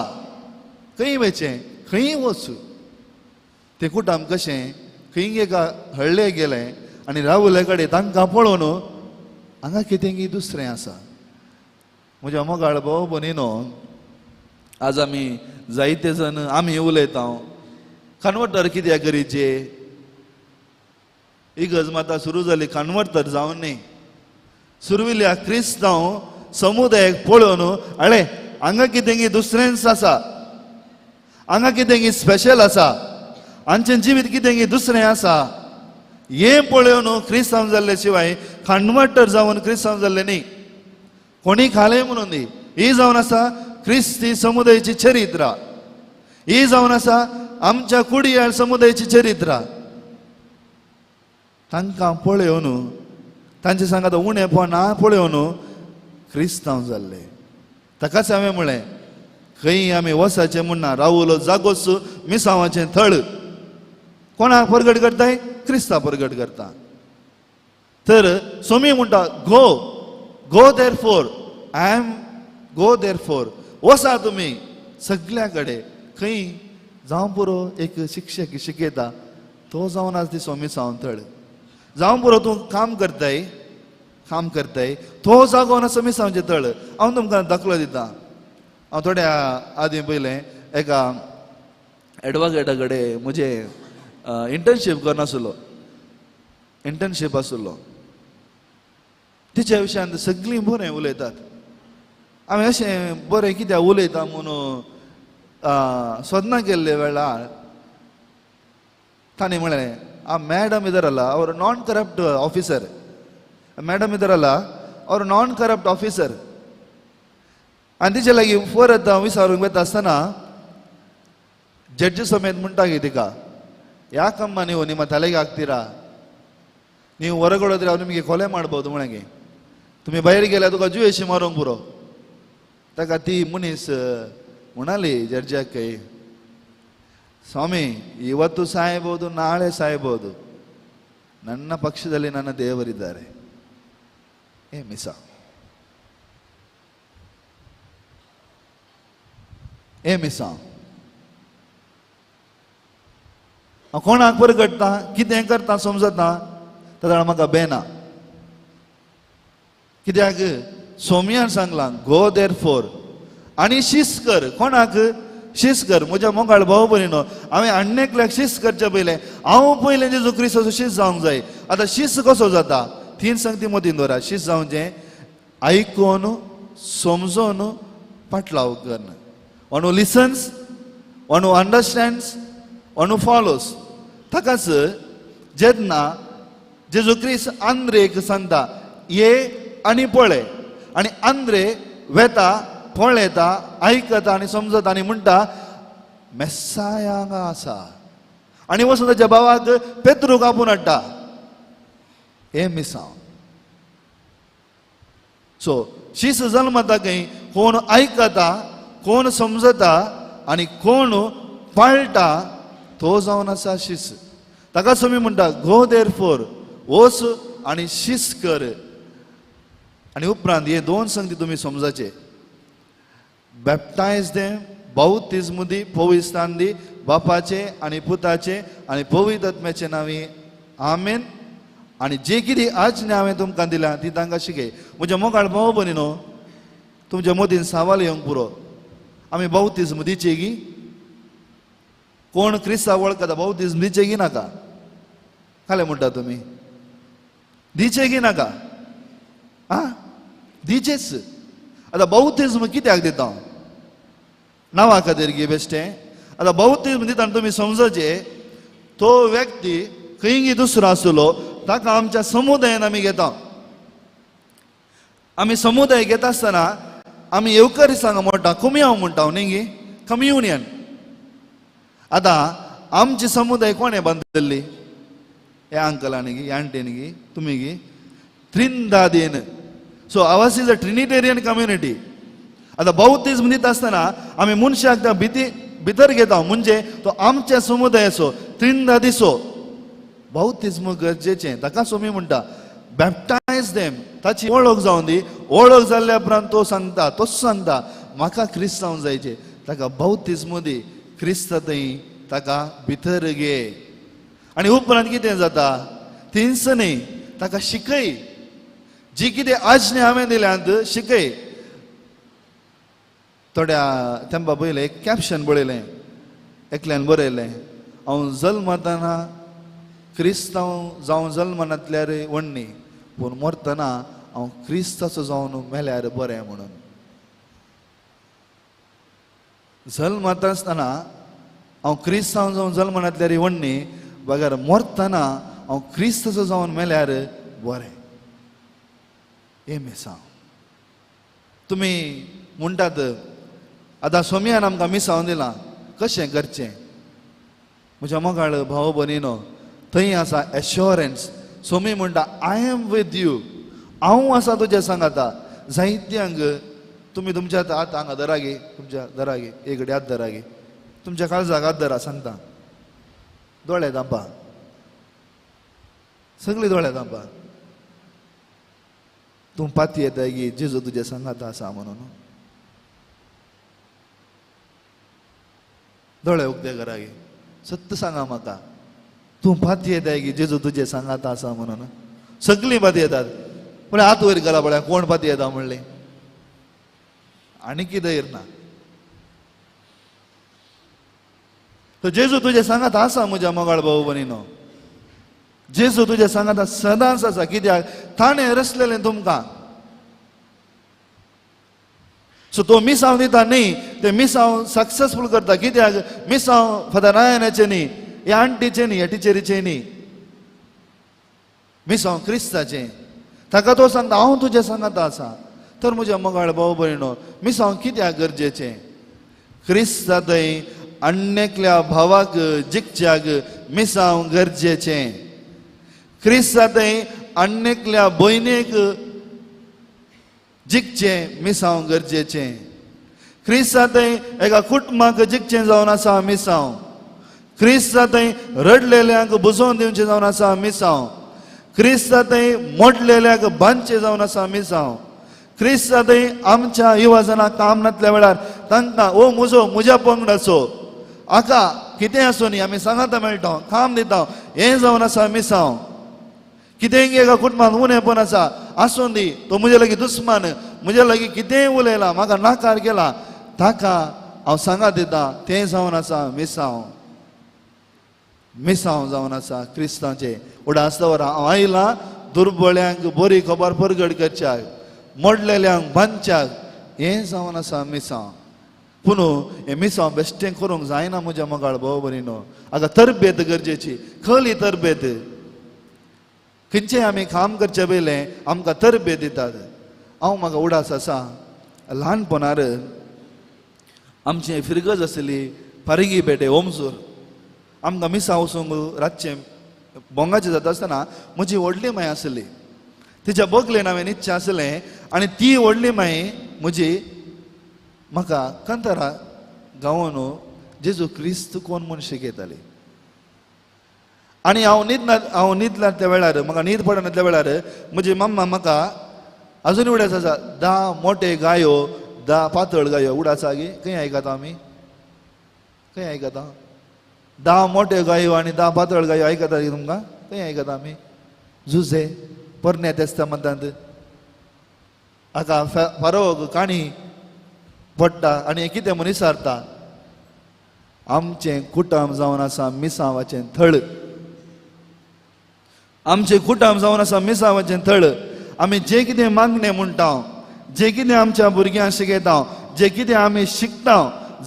खंय वयचें, खंय वचूं. तें कुटाम कशें खंय एका हळ्ळे गेलें आनी रावले कडेन तांकां पळोवन हांगा कितें की दुसरें आसा. म्हज्या मोगाळ भाव भयणीनो, आज आमी जायते जाण आमी उलयता कन्वर्टर कित्याक करीचे. इगर्ज माता सुरू जाली कन्वर्टर जावन न्ही, सुरविल्ल्या क्रिस्तांव समुदायाक पळोवन अळे हांगा कितें की दुसरेंच आसा, हांगा कितें की स्पेशल आसा, आमचें जिवीत कितें की दुसरें आसा, हें पळोवन क्रिस्तांव जाल्ले शिवाय कन्वर्टर जावन क्रिस्तांव जाल्ले न्ही. कोणी खालें म्हणून न्ही. ही जावन आसा क्रिस्ती समुदायाची चरित्र, ही जावन आसा आमच्या कुडियाळ समुदायाची चरित्र. तांकां पळोवन तांचे सांगात उणेपणा पळोवन क्रिस्तांव जाल्ले. ताकाच हांवें म्हळें खंय आमी वसाचें म्हणना, रावलो जागोच मिसांवाचें थळ. कोणाक परगट करताय? क्रिस्ता परगट करता. तर सोमी म्हणटा go, go therefore, I am go therefore, वसा तुमी सगल्या कडेन. खंय जावं पुरो एक शिक्षक शिकयता तो जावन आज ती सोमी सावन थळ, जावं पुरो तूं काम करताय, काम करताय तो जागो आसा मिसांवचें थळ. हांव तुमकां दाखलो दिता. हांव थोड्या आदीं पयलें एका एडवोकेटा कडेन म्हजें इंटर्नशीप करनासलो, इंटर्नशीप आसलो. तिच्या विशयान सगळीं बरें उलयतात. आमी अशें बरें कित्याक उलयता म्हणून सोदना केल्ले वेळार तांणी म्हळें, आ मॅडम इदारಲ್ಲ ಅವರು ನಾನ್ ಕರಪ್ಟ್ ಆಫೀಸರ್, मॅडम इदारಲ್ಲ ಅವರು ನಾನ್ करप्ट ऑफिसर. आनी तिचे लागीं परत हांव विचारूंक वता आसतना ಜಡ್ಜ್ ಸಮೇತ ಮುಂಟಾಗಿ ತಿका, ಯಾಕಮ್ಮ ನೀವು ನಿಮ್ಮ ತಲೆಗೆ ಹಾಕ್ತೀರಾ, ನೀವು ಹೊರಗೊಳೋದ್ರೆ ಅವ್ರು ನಿಮಗೆ ಕೊಲೆ ಮಾಡ್ಬೋದು म्हणगे, तुमी भायर गेल्यार तुका जुवेशी मारूंक पुरो. ताका ती मनीस म्हणाली जಡ್जाक, ಸ್ವಾಮಿ ಇವತ್ತು ಸಾಯಬಹುದು ನಾಳೆ ಸಾಯಬಹುದು, ನನ್ನ ಪಕ್ಷದಲ್ಲಿ ನನ್ನ ದೇವರಿದ್ದಾರೆ. ಏ ಮಿಸ, ಏ ಮಿಸ, हांव कोणाक परगटता कितें करता समजता ताका म्हाका बेना. कित्याक सोमयान सांगलां गो there four आनी शीस कर. कोणाक शीस कर? म्हज्या मोगाळ भाव भयणीनो, हांवें आण्णेकल्याक शीस करचें पयलें हांव पयलें जेजू क्रिस्ताचो शीस जावंक जाय. आतां शीस कसो जाता? तीन संगती मतीन दवरा. शीस जावचें आयकून समजून पाटलाव करून. One who listens, one who understands, one who follows. ताकाच जेन्ना जेजू क्रिस्त आंद्रेक सांगता ये आनी पळय, आनी आंद्रे वेता पळयता आयकता आनी समजता आनी म्हणटा मेस्साया हांगा आसा, आनी वचून ताच्या भावाक पेत्रूक आपोवन हाडटा. हे मिसांव. सो शीस जल्मता खंय? कोण आयकता, कोण समजता आनी कोण पाळटा तो जावन आसा शीस. ताका सोमी म्हणटा गो there four, वच आनी शीस कर. आनी उपरांत हे दोन संगती तुमी समजाचे, बॅप्टायज देम, बाउतिज्म दी, पवित्रस्थान दी, बापाचे आनी पुताचे आनी पवित्र आत्म्याचे नांवी आमेन. आनी जे कितें आज्ञा हांवें तुमकां दिल्या ती तांकां शिकय. म्हज्या मोगाळ भाव भयणी न्हू, तुमच्या मदीं सवाल येवंक पुरो, आमी बाउतिज्म दिचे गी? कोण क्रिस्तांव वळखता बाउतिज्म दिचे गी नाका? खालें म्हणटा तुमी, दिचे गी नाका? आं, दिचेच. आतां बाउतिज्म कित्याक दिता? नांवा खातीर गी बेश्टें. आतां बाउतिज्म दिता तुमी समजचे, तो व्यक्ती खंय दुसरो आसलो ताका आमच्या समुदायान आमी घेता. आमी समुदाय घेता आसतना आमी येवकरिसांग म्हणटा, कुमयांव म्हणटा न्ही गी, कम्युनियन. आतां आमची समुदाय कोणें बांदिल्ली? ह्या अंकलांनी गी, ह्या आंटीन गी, तुमी गी, त्रिंदादीन. So ours is a Trinitarian community. आतां बाउतिज्म दिता आसतना आमी मनशाक त्या भिती भितर घेता, म्हणजे तो आमच्या समुदायाचो त्रिंदादीचो. बाउतिज्म गरजेचें. ताका सोमी म्हणटा बॅप्टायज देम, ताची वळख जावन दी. वळख जाल्ल्या उपरांत तो सांगता, तोच सांगता म्हाका क्रिस्तांव जायचें, ताका बाउतिज्म दी, क्रिस्त थंय ताका भितर घे. आनी उपरांत कितें जाता, थंयच न्ही ताका शिकय, जी कितें आज्ञा हांवें दिल्यांत शिकय. थोड्या तेंपा पयलें एक कॅप्शन बरयलें, एकल्यान बरयलें, हांव जल्मतना क्रिस्तांव जावन जल्मनातल्यार व्हडली, पूण मरतना हांव क्रिस्ताचो जावन मेल्यार बरें म्हणून. जल्मता आसतना हांव क्रिस्तांव जावन जल्मनातल्यार व्हडली, बगर मरतना हांव क्रिस्ताचो जावन मेल्यार बरें. हें मिसांव तुमी म्हणटात, आतां सोमयान आमकां मिसांव दिलां, कशें करचें? म्हज्या मोगाळ भाव भयणीनो, थंय आसा एश्योरन्स. सोमी म्हणटा I am with you, हांव आसा तुज्या सांगाता. जायत्यांक तुमी तुमच्या हात हांगा धरा गे, तुमच्या धरा गे, एक कडेन हात धरा गे, तुमच्या काळजाक हात धरा, सांगता, दोळे धांपा, सगळीं दोळे धांपा. तूं पाती येताय गी जेजू तुज्या सांगाता आसा म्हणून. दोळे उक्ते करा गे, सत्य सांगा म्हाका, तूं पाती येताय गी जेजू तुजे सांगाता आसा म्हणून. सगळीं पाती येतात, पूण हात वयर घाला पळया कोण पाती येता म्हणलें, आनी कितें धैर्य ना. तर जेजू तुजे सांगाता आसा म्हज्या मोगाळ भाव भयणीनो, जेजू तुज्या सांगाता सदांच आसा. कित्याक? ताणें रचलेलें तुमकां. सो तो मिसांव दिता न्ही, ते मिसांव सक्सेसफूल करता. कित्याक? मिसांव फादर नारायणाचें न्ही, ह्या आंटीचें न्ही, ह्या टिचरीचें न्ही, मिसांव क्रिस्ताचें. ताका तो सांगता हांव तुज्या सांगाता आसा. तर म्हज्या मोगाळ भाव भयणो, मिसांव कित्याक गरजेचें? क्रिस्ता थंय अन्नेकल्या भावाक जिखच्याक मिसांव गरजेचें. क्रिस्ता थंय अन्नेकल्या भयणीक जिखचें मिसांव गरजेचें. क्रिस्ता थंय एका कुटुंबाक जिखचें जावन आसा मिसांव. क्रिस्ता थंय रडलेल्यांक बुजोवन दिवचें जावन आसा मिसांव. क्रिस्ता थंय मोडलेल्यांक बांदचें जावन आसा मिसांव. क्रिस्ता थंय आमच्या युवाजनाक काम नातल्या वेळार तांकां ओ म्हजो म्हज्या पंगडाचो आका कितें आसूं न्ही आमी सांगाता मेळटा, काम दिता, हें जावन आसा मिसांव. कितेंय एका कुटुंबांत उणेपण आसा, आसूं दी, तो म्हजे लागीं दुस्मान, म्हजे लागीं कितेंय उलयला, म्हाका नाकार केला, ताका हांव सांगात दिता, तें जावन आसा मिसांव. मिसांव जावन आसा क्रिस्तांचें. उडास दवरा, हांव आयलां दुर्बळ्यांक बरी खबर परगट करच्याक, मोडलेल्यांक बांदच्याक, हें जावन आसा मिसांव. पूण हें मिसांव बेश्टें करूंक जायना म्हज्या मोगाळ भाव भयणीनो. आतां तरबेत गरजेची, खली तरबेत. खंयचें आमी काम करचे पयलें आमकां तरबेत दितात. हांव म्हाका उडास आसा, ल्हानपणार आमचें फिरगज आसली फारिंगी पेटे ओमसूर. आमकां मिसां वचूंक रातचें बोंगाचें जाता आसतना म्हजी व्हडली माय आसली, तिच्या बगलेन हांवें न्हिदचें आसलें आनी ती व्हडली माय म्हजी म्हाका कांतारा गांवान जेजू क्रिस्त कोण म्हूण शिकयताली. आनी हांव न्हिदना, हांव न्हिदला त्या वेळार म्हाका न्हीद पडना त्या वेळार म्हजी मम्मा म्हाका अजून उडास आसा 10 मोटे गायो 10 पातळ गायो उडास गे. खंय आयकता आमी? खंय आयकता? 10 मोटे गायो आनी 10 पातळ गायो आयकता तुमकां? खंय आयकता आमी? जुजे पोरण्या तेस्तामेंतांत हाका फारोग काणी पडटा आनी कितें म्हूण विचारता, आमचें कुटुंब जावन आसा मिसांवाचें थळ, आमचें कुटुंब जावन आसा मिसांवाचें थळ. आमी जें कितें मागणें म्हणटा, जें कितें आमच्या भुरग्यांक शिकयता, जें कितें आमी शिकता,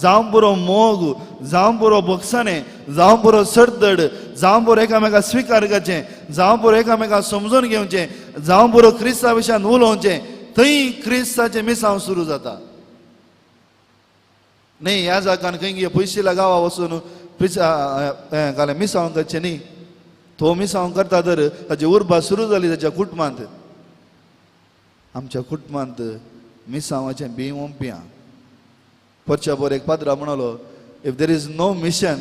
जावं पुरो मोग, जावं पुरो भोगसाणें, जावं पुरो सरदड, जावं पुरो एकामेका स्विकार करचें, जावं पुरो एकामेका समजून घेवचें, जावं पुरो क्रिस्ता विशयान उलोवचें, थंय क्रिस्ताचें मिसांव सुरू जाता. न्ही ह्या जागान खंय पयशिल्या गांवा वचून मिसांव करचें न्ही. तो मिसांव करता तर ताची उर्बा सुरू जाली ताच्या कुटुंबांत. आमच्या कुटुंबांत मिसांवाचें बीं ओंपया. परच्या बोर एक पाद्रा म्हणलो, if there is no mission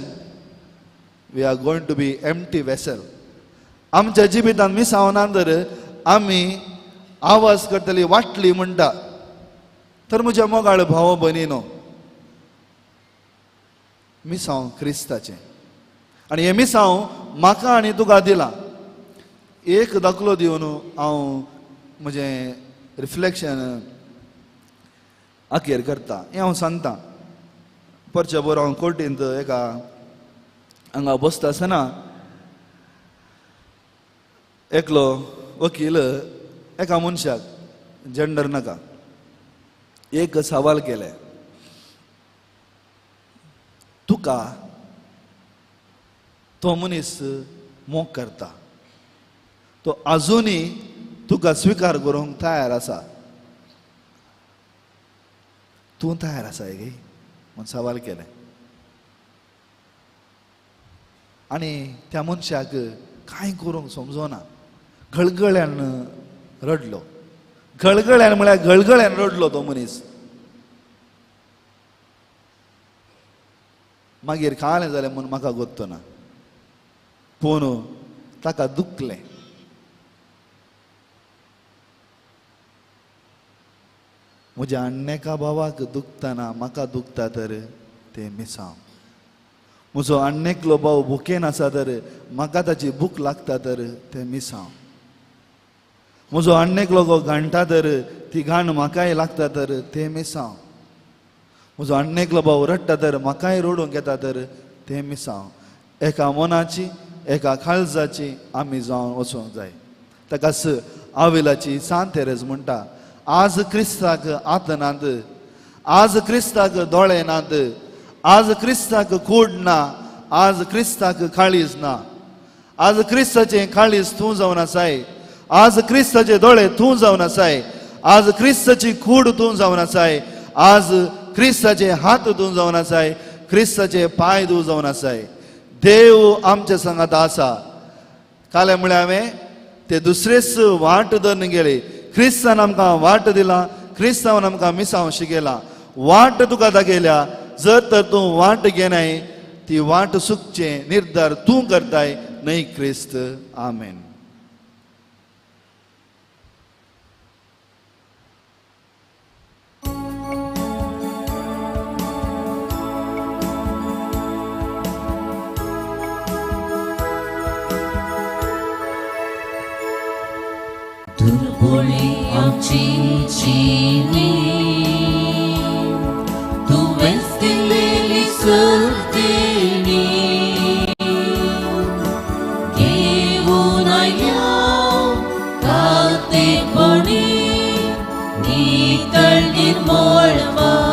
we are going to be empty vessel. आमच्या जिवितांत मिसांव ना तर आमी आवाज करतली वाटली म्हणटा. तर म्हज्या मोगाळ भाव भयणीनो, मिसांव क्रिस्ताचें आनी हें मिसांव म्हाका आनी तुका दिलां. एक दाखलो दिवन हांव म्हजें रिफ्लेक्शन अखेर करता. हें हांव सांगता, परच्या बरो हांव कोर्टींत एका हांगा बसता आसतना एकलो वकील एका मनशाक, जेंडर नाका, एक सवाल केलें, तुका तो मनीस मोग करता, तो आजुनूय तुका स्विकार करूंक तयार आसा, तूं तयार आसा गे म्हूण सवाल केलें. आनी त्या मनशाक कांय करूंक समजना, गळगळ्यान रडलो. गळगळ्यान म्हळ्यार गळगळ्यान रडलो तो मनीस. मागीर खालें जालें म्हूण म्हाका गोत्तो ना, पूण ताका दुखलें. म्हज्या आण्णेका भावाक दुखतना म्हाका दुखता तर तें मिसांव. म्हजो आण्णेकलो भाव भुकेन आसा तर म्हाका ताची भूक लागता तर तें मिसांव. म्हजो आण्णेकलो गो घाणटा तर ती घाण म्हाकाय लागता तर तें मिसांव. म्हजो आण्णेकलो भाव रडटा तर म्हाकाय रडूंक येता तर तें मिसांव. एका मनाची एका काळजाची आमी जावन वचूंक जाय. ताकाच आविलाची सांत तेरेज म्हणटा, आज क्रिस्ताक आत नात, आज क्रिस्ताक दोळे नात, आज क्रिस्ताक कूड ना, आज क्रिस्ताक काळीज ना. आज क्रिस्ताचें काळीज तूं जावन आसाय, आज क्रिस्ताचे दोळे तूं जावन आसाय, आज क्रिस्ताची कूड तूं जावन आसाय, आज क्रिस्ताचे हात तूं जावन आसाय, क्रिस्ताचे पांय तूं जावन आसाय. देव आमच्या संगात आसा. काले म्हळ्यार हांवें ते दुसरेच वाट धरून गेले. क्रिस्तान आमकां वाट दिला, क्रिस्तांवान आमकां मिसांव शिकयला. वाट तुका दाखयल्या, जर तर तूं वाट घेनाय ती वाट सुकचें निर्धार तूं करताय न्हय क्रिस्त. आमेन. दुर्बोळी आमची जिणी तुवेंच दिलेली सर्देणी, घेवन आयल्या कातेपणी नितळ निर्मळवाणी.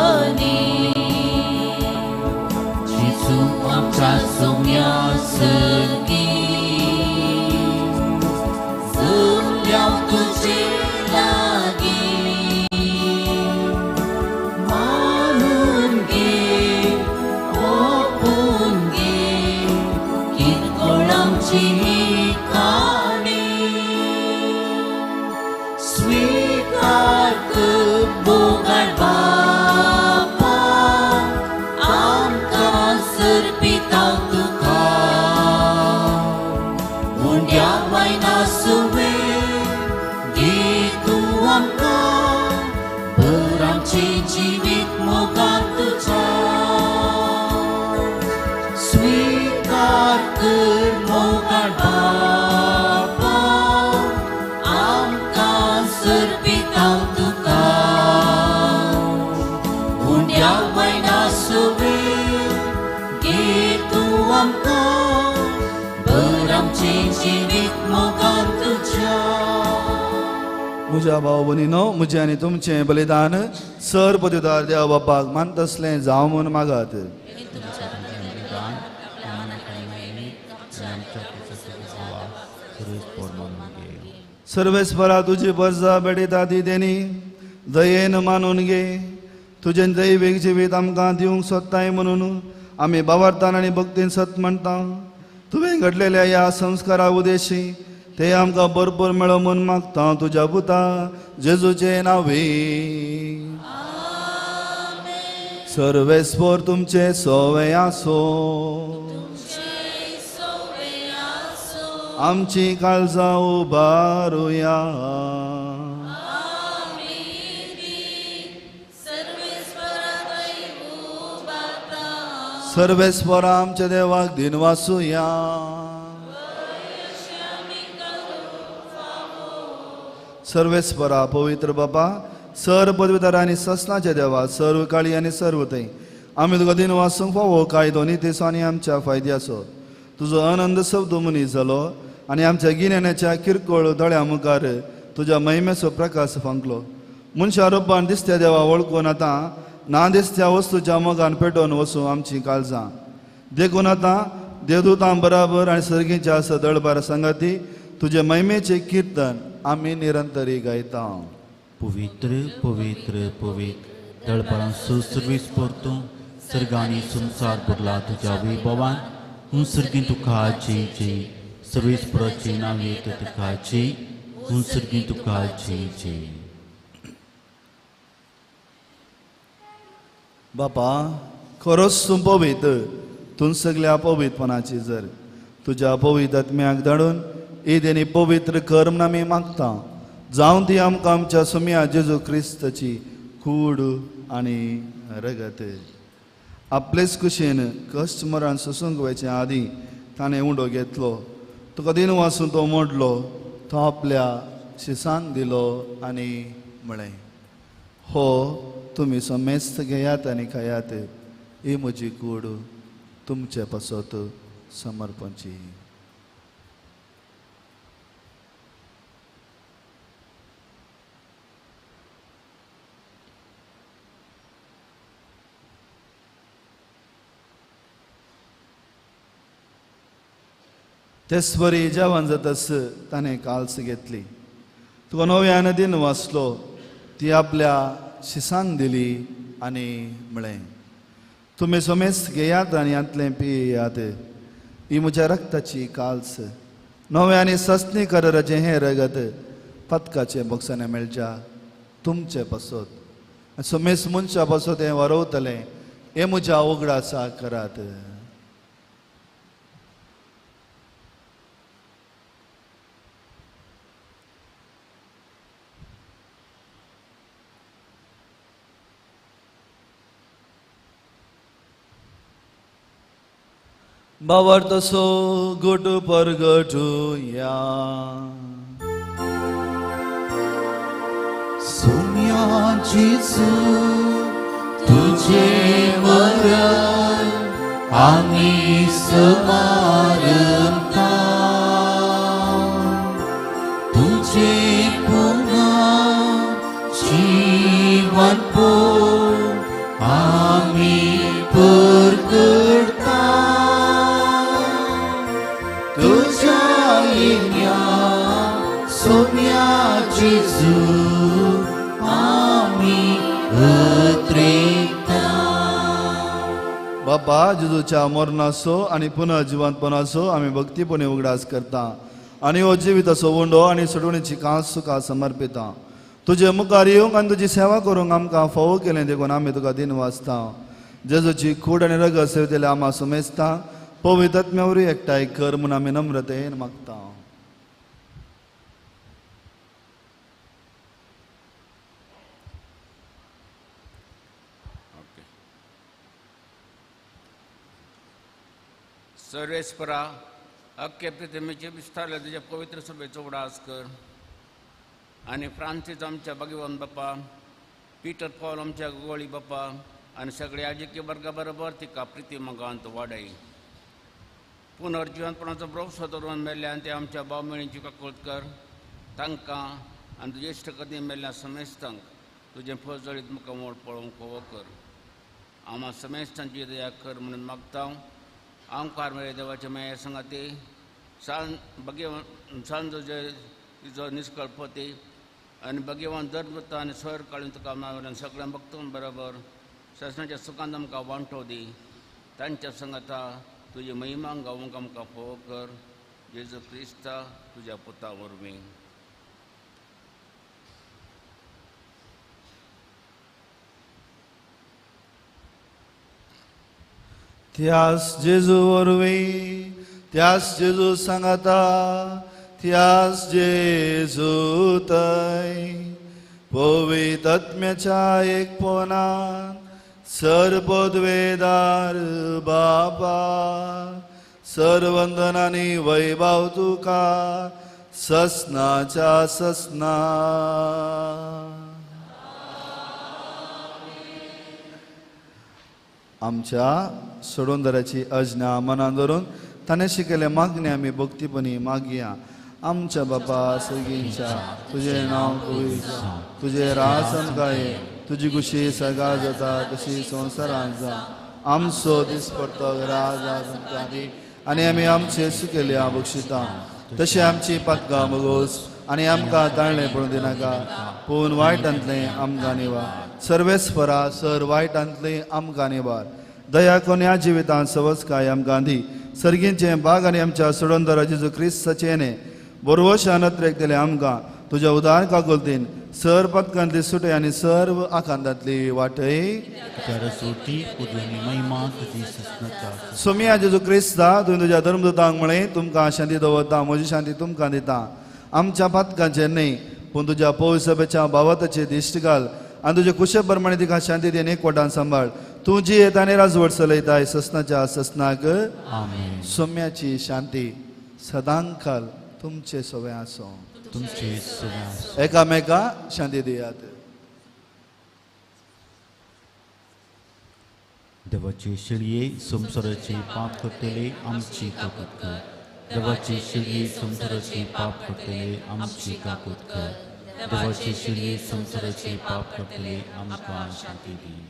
जेजू आमच्या सोम्या सगीं तुझे लागी, मानून घे ओपून आमचे जिवीत मोगान तुझ्या स्वीकार कर मोगान बापा आमकां सर्पितां तुका उंड्या वयना सुवेर घे तूं आमकां भर आमचें जिवीत मोगान तुझ्या. म्हज्या भाव भयणीनो, म्हजें आनी तुमचें बलिदान सर पदवीदार देव बापाक मानतसलें जावं म्हूण मागात. सर्वेस्परा तुजी परजा भेटयता ती देणी दयेन मानून घे. तुजें दैवीक जिवीत आमकां दिवंक सोदताय म्हणून आमी बावार्थान आनी भक्तीन सत म्हणटा. तुवें घडलेल्या ह्या संस्कारा उदेशी ते आमकां भरपूर मेळो म्हूण मागता तुज्या पुता जेजूचे नांवे. सर्वेस्पर तुमचे सोवे आसो. आमची काळजां उबारुया. सर्वेस्पर आमच्या देवाक दिनवासुया. सर्वेस्परा पवित्र बाबा, सर पदवीधर आनी ससनाच्या देवा, सर्व काळी आनी सर्व थंय आमी तुका दिनवासूंक फावो कायदो नितीचो आनी आमच्या फायद्याचो. तुजो आनंद शब्द मनीस जालो आनी आमच्या गिन्यानाच्या किरकोळ दोळ्या मुखार तुज्या महिमेचो प्रकाश फांकलो. मनशा रुपान दिसत्या देवा वळखून आतां ना दिसत्या वस्तूच्या मोगान पेटोवन वसूं आमचीं काळजां. देखून आतां देवदूतां बराबर आनी सर्गीच्या सदळबार सांगाती तुजे महिमेचें किर्तन आमी निरंतरी गायता. पवित्र पवित्र पवित्र दळपरां सुसर्वीस परतूं सर्गांनी संवसार भरला तुज्या वैभवान. हूं सर्गीं तुका जय जय. सर्वेस्पराचें नांव येता तुका जय. हूं सर्गीं तुका जय जय. बापा खरोच तूं पवित्र, तूं सगल्या पवित्रपणाची जर तुज्या पवित्र आत्म्याक धाडून ईद आनी पवित्र कर म्हूण आमी मागता. जावं ती आमकां आमच्या सुम्या जेजू क्रिस्ताची कूड आनी रगत. आपलेच कुशीन कश्ट मरण सोसूंक वयचे आदीं ताणें उंडो घेतलो, तुका दिन वासून तो मोडलो, तो आपल्या शिसांक दिलो आनी म्हळें, हो तुमी समेस्त घेयात आनी खायात, ही म्हजी कूड तुमचे पासत समर्पणची. तेसवरी जेवण जातस ताणें काल्स घेतली, तुका नव्यान दिन वाचलो, ती आपल्या शिसांक दिली आनी म्हळें, तुमी समेस्त घेयात आनी हांतलें पियात, ही म्हज्या रक्ताची काल्स, नव्या आनी सस्नी कराराचें हें रगत पदकाचें बोक्सांनी मेळच्या तुमचे पासत समेस्त मनशा पासत हें वरवतलें, हें म्हज्या उगडासा करात. बाबर तसो गुट परगटुया. सुम्या जेजू तुझे मरण आमी समारंभता, तुझे पुन्हा जीवन आमी परगटता. तुझ्या येण्या सोम्या जेजू आमी उतरेता. बाबा जेजूच्या मरणाचो आनी पुनः जिवंतपणाचो आमी भक्तीपणे उगडास करता आनी हो जिविताचो उंडो आनी सोडवणीची कांस तुका समर्पिता. तुजे मुखार येवंक आनी तुजी सेवा करूंक आमकां फावो केलें देखून आमी तुका दिन वाचता. जेजूची कूड आनी रगत सेवतेल्या आमा सुमेजता पवित्र आत्म्या वरवीं एकठांय कर म्हूण आमी नम्रतेन मागता. सर्वेस्परा अख्खे पृथ्वीचे विस्तारले तुज्या पवित्र सभेचो उडास कर आनी फ्रांसीस आमच्या भगवान बापा, पिटर पॉल आमच्या गोळी बापा आनी सगळ्या आजिकी वर्गा बरोबर तिका प्रिती मोगांत वाडय. पुनर्जिवनपणाचो भरोसो दवरून मेल्ल्यान ते आमच्या भाव मेळींची काकूळट कर. तांकां आनी तुजे इश्ट कदी मेल्ल्या समेस्तांक तुजें फजळीत मुखामोड पळोवंक फावो कर. आमा समेस्तांची दया कर म्हणून मागता. आमकार मेळे देवाच्या माया सांगाती सान भगवान सांजो जे तिजो निष्कळपती आनी भगवान दरवृत्ता आनी सर काडून तुका मागून सगळ्यां भक्तां बरोबर शासनाच्या सुखांत आमकां वांटो दी. तांच्या सांगाता तुजी महिमा गावंक आमकां फावो कर. जेजू क्रिस्ता तुज्या पुता वरवीं. त्यास जेजू वरवीं, त्यास जेजू सांगाता, त्यास जेजू तय पवित्र आत्म्याच्या एकपणान सर्वपदवेदार बापा सर्वंदन आनी वैभव तुका ससनाच्या ससना. आमच्या सोडोंदराची अज्ञा मनान धरून ताणें शिकयल्ले मागणे आमी भक्तीपणी मागया. आमच्या बापा सगळींच्या तुजें नांव पवित्र जावं, तुजें राज आमकां ये, तुजी खुशी सगळा जाता तशी संवसारांत जावं. आमचो दिसपडतो राज आमकां दी आनी आमी आमचे सुकेले बक्षिता तशें आमची पातकां बगोस आनी आमकां ताळणें पडून दिनाका, पूण वायटांतलें आमकां निवार. सर्वेस्परा सर वायटांतलें आमकां निवार. दया करून ह्या जिवितांत सवसकाय आमकां दी. सर्गींचें बाग आनी आमच्या सोडोंदरा जेजू क्रिस्ताचें न्हय बरवशान अत्रेक दिलें आमकां तुज्या उदार काकुळतीन सर पदकांतली सुटे आनी सर्व आकांतांतली वाटय. सोमिया जेजू क्रिस्ता तुवें तुज्या धर्मदूतांक म्हळें तुमकां शांती दवरता, म्हजी शांती तुमकां दिता. आमच्या पातकांचेर न्हय पूण तुज्या पवित्र भावाताचे दिश्ट घाल आनी तुजे कुशे प्रमाणे तिका शांती दी आनी एकवटान सांबाळ. तूं जी येता आनी राजवट चलयताय ससनाच्या ससनाक. सोम्याची शांती सदांकाल तुमचे सवे आसो. तुमचे सवे आसो. एकामेका शांती दियात. देवाचे शेळये संवसाराचे पाप करतले आमची काकूत कर. देवाचे शेळये संवसाराचे पाप करतले आमची काकूत कर. देवाचे शेळये संवसाराचे पाप करतले आमकां शांती दी.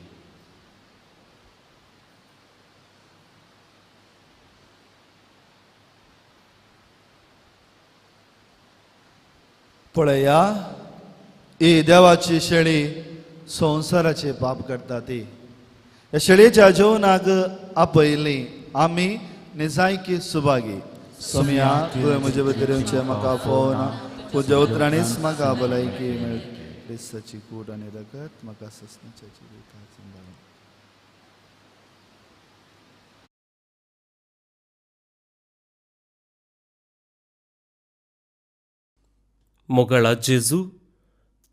पळया ही देवाची शेळी संवसाराचे पाप करता ती. ह्या शेळयेच्या जेवणाक आपयली आमी निजायकी सुभागी. सोम्या तुवें म्हजे भितर येवचें म्हाका फोवना, तुज्या उतरांनीच म्हाका भलायकी मेळटा. क्रिस्ताची कूड आनी रगत म्हाका ससनाच्या जिवितांत सांबाळूं. मोगाळा जेजू,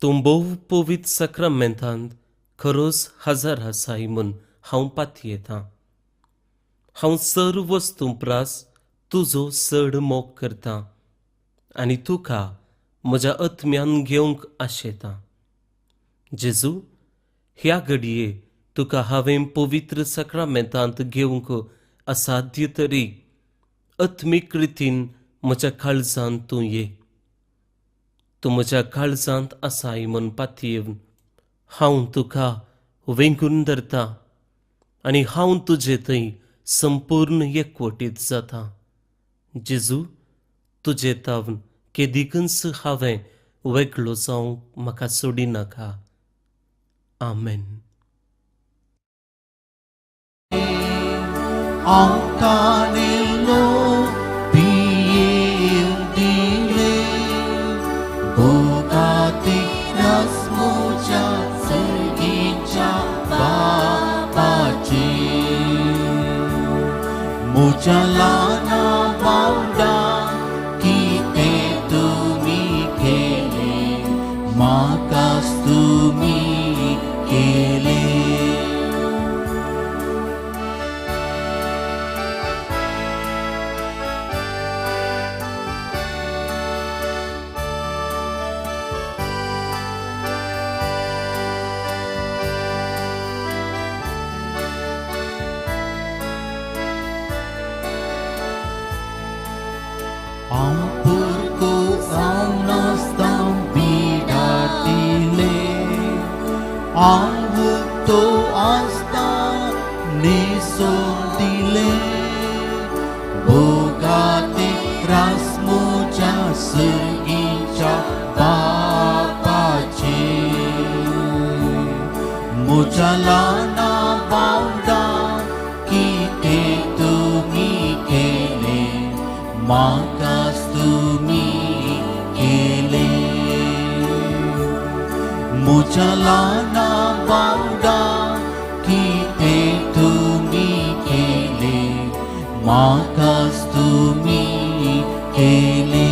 तूं भोव पवित्र साक्रामेंतांत खरोच हजर आसाय म्हूण हांव पातयेतां. हांव सर्व वस्तूं प्रास तुजो चड मोग करतां आनी तुका म्हज्या आत्म्यान घेवंक आशेतां. जेजू, ह्या घडये तुका हांवें पवित्र साक्रामेंतांत घेवंक असाध्य तरी आत्मीक रितीन म्हज्या काळजांत तूं ये. तूं म्हज्या काळजांत आसाय म्हूण पातयेवन हांव तुका वेंगून धरता आनी हांव तुजे थंय संपूर्ण एकवटीत जाता. जेजू, तुजे तावन केदिकूच हांवें वेगळो जावंक म्हाका सोडिनाका. आमेन. मुझला बावडा कितें तुमी केलें म्हाकाच तुमी केलें. हांव तो आसता न्हेसोवन दिलें भोगाते रास म्हज्या सर्गीच्या बापाचे म्हज्या ल्हाना भावंडा कितें तुमी केलें म्हाकाच तुमी केलें म्हज्या ल्हाना भावंडा कितें तुमी केलें म्हाकाच तुमी केलें.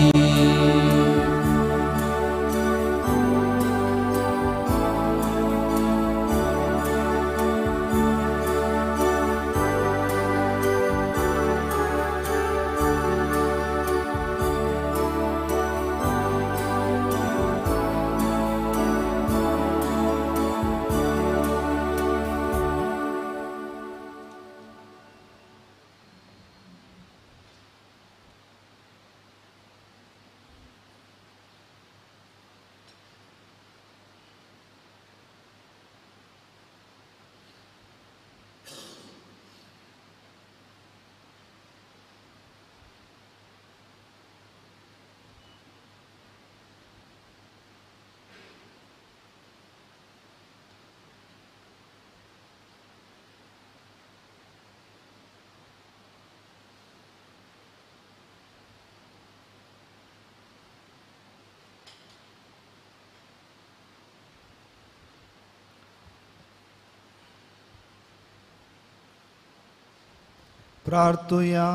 प्रार्थुया.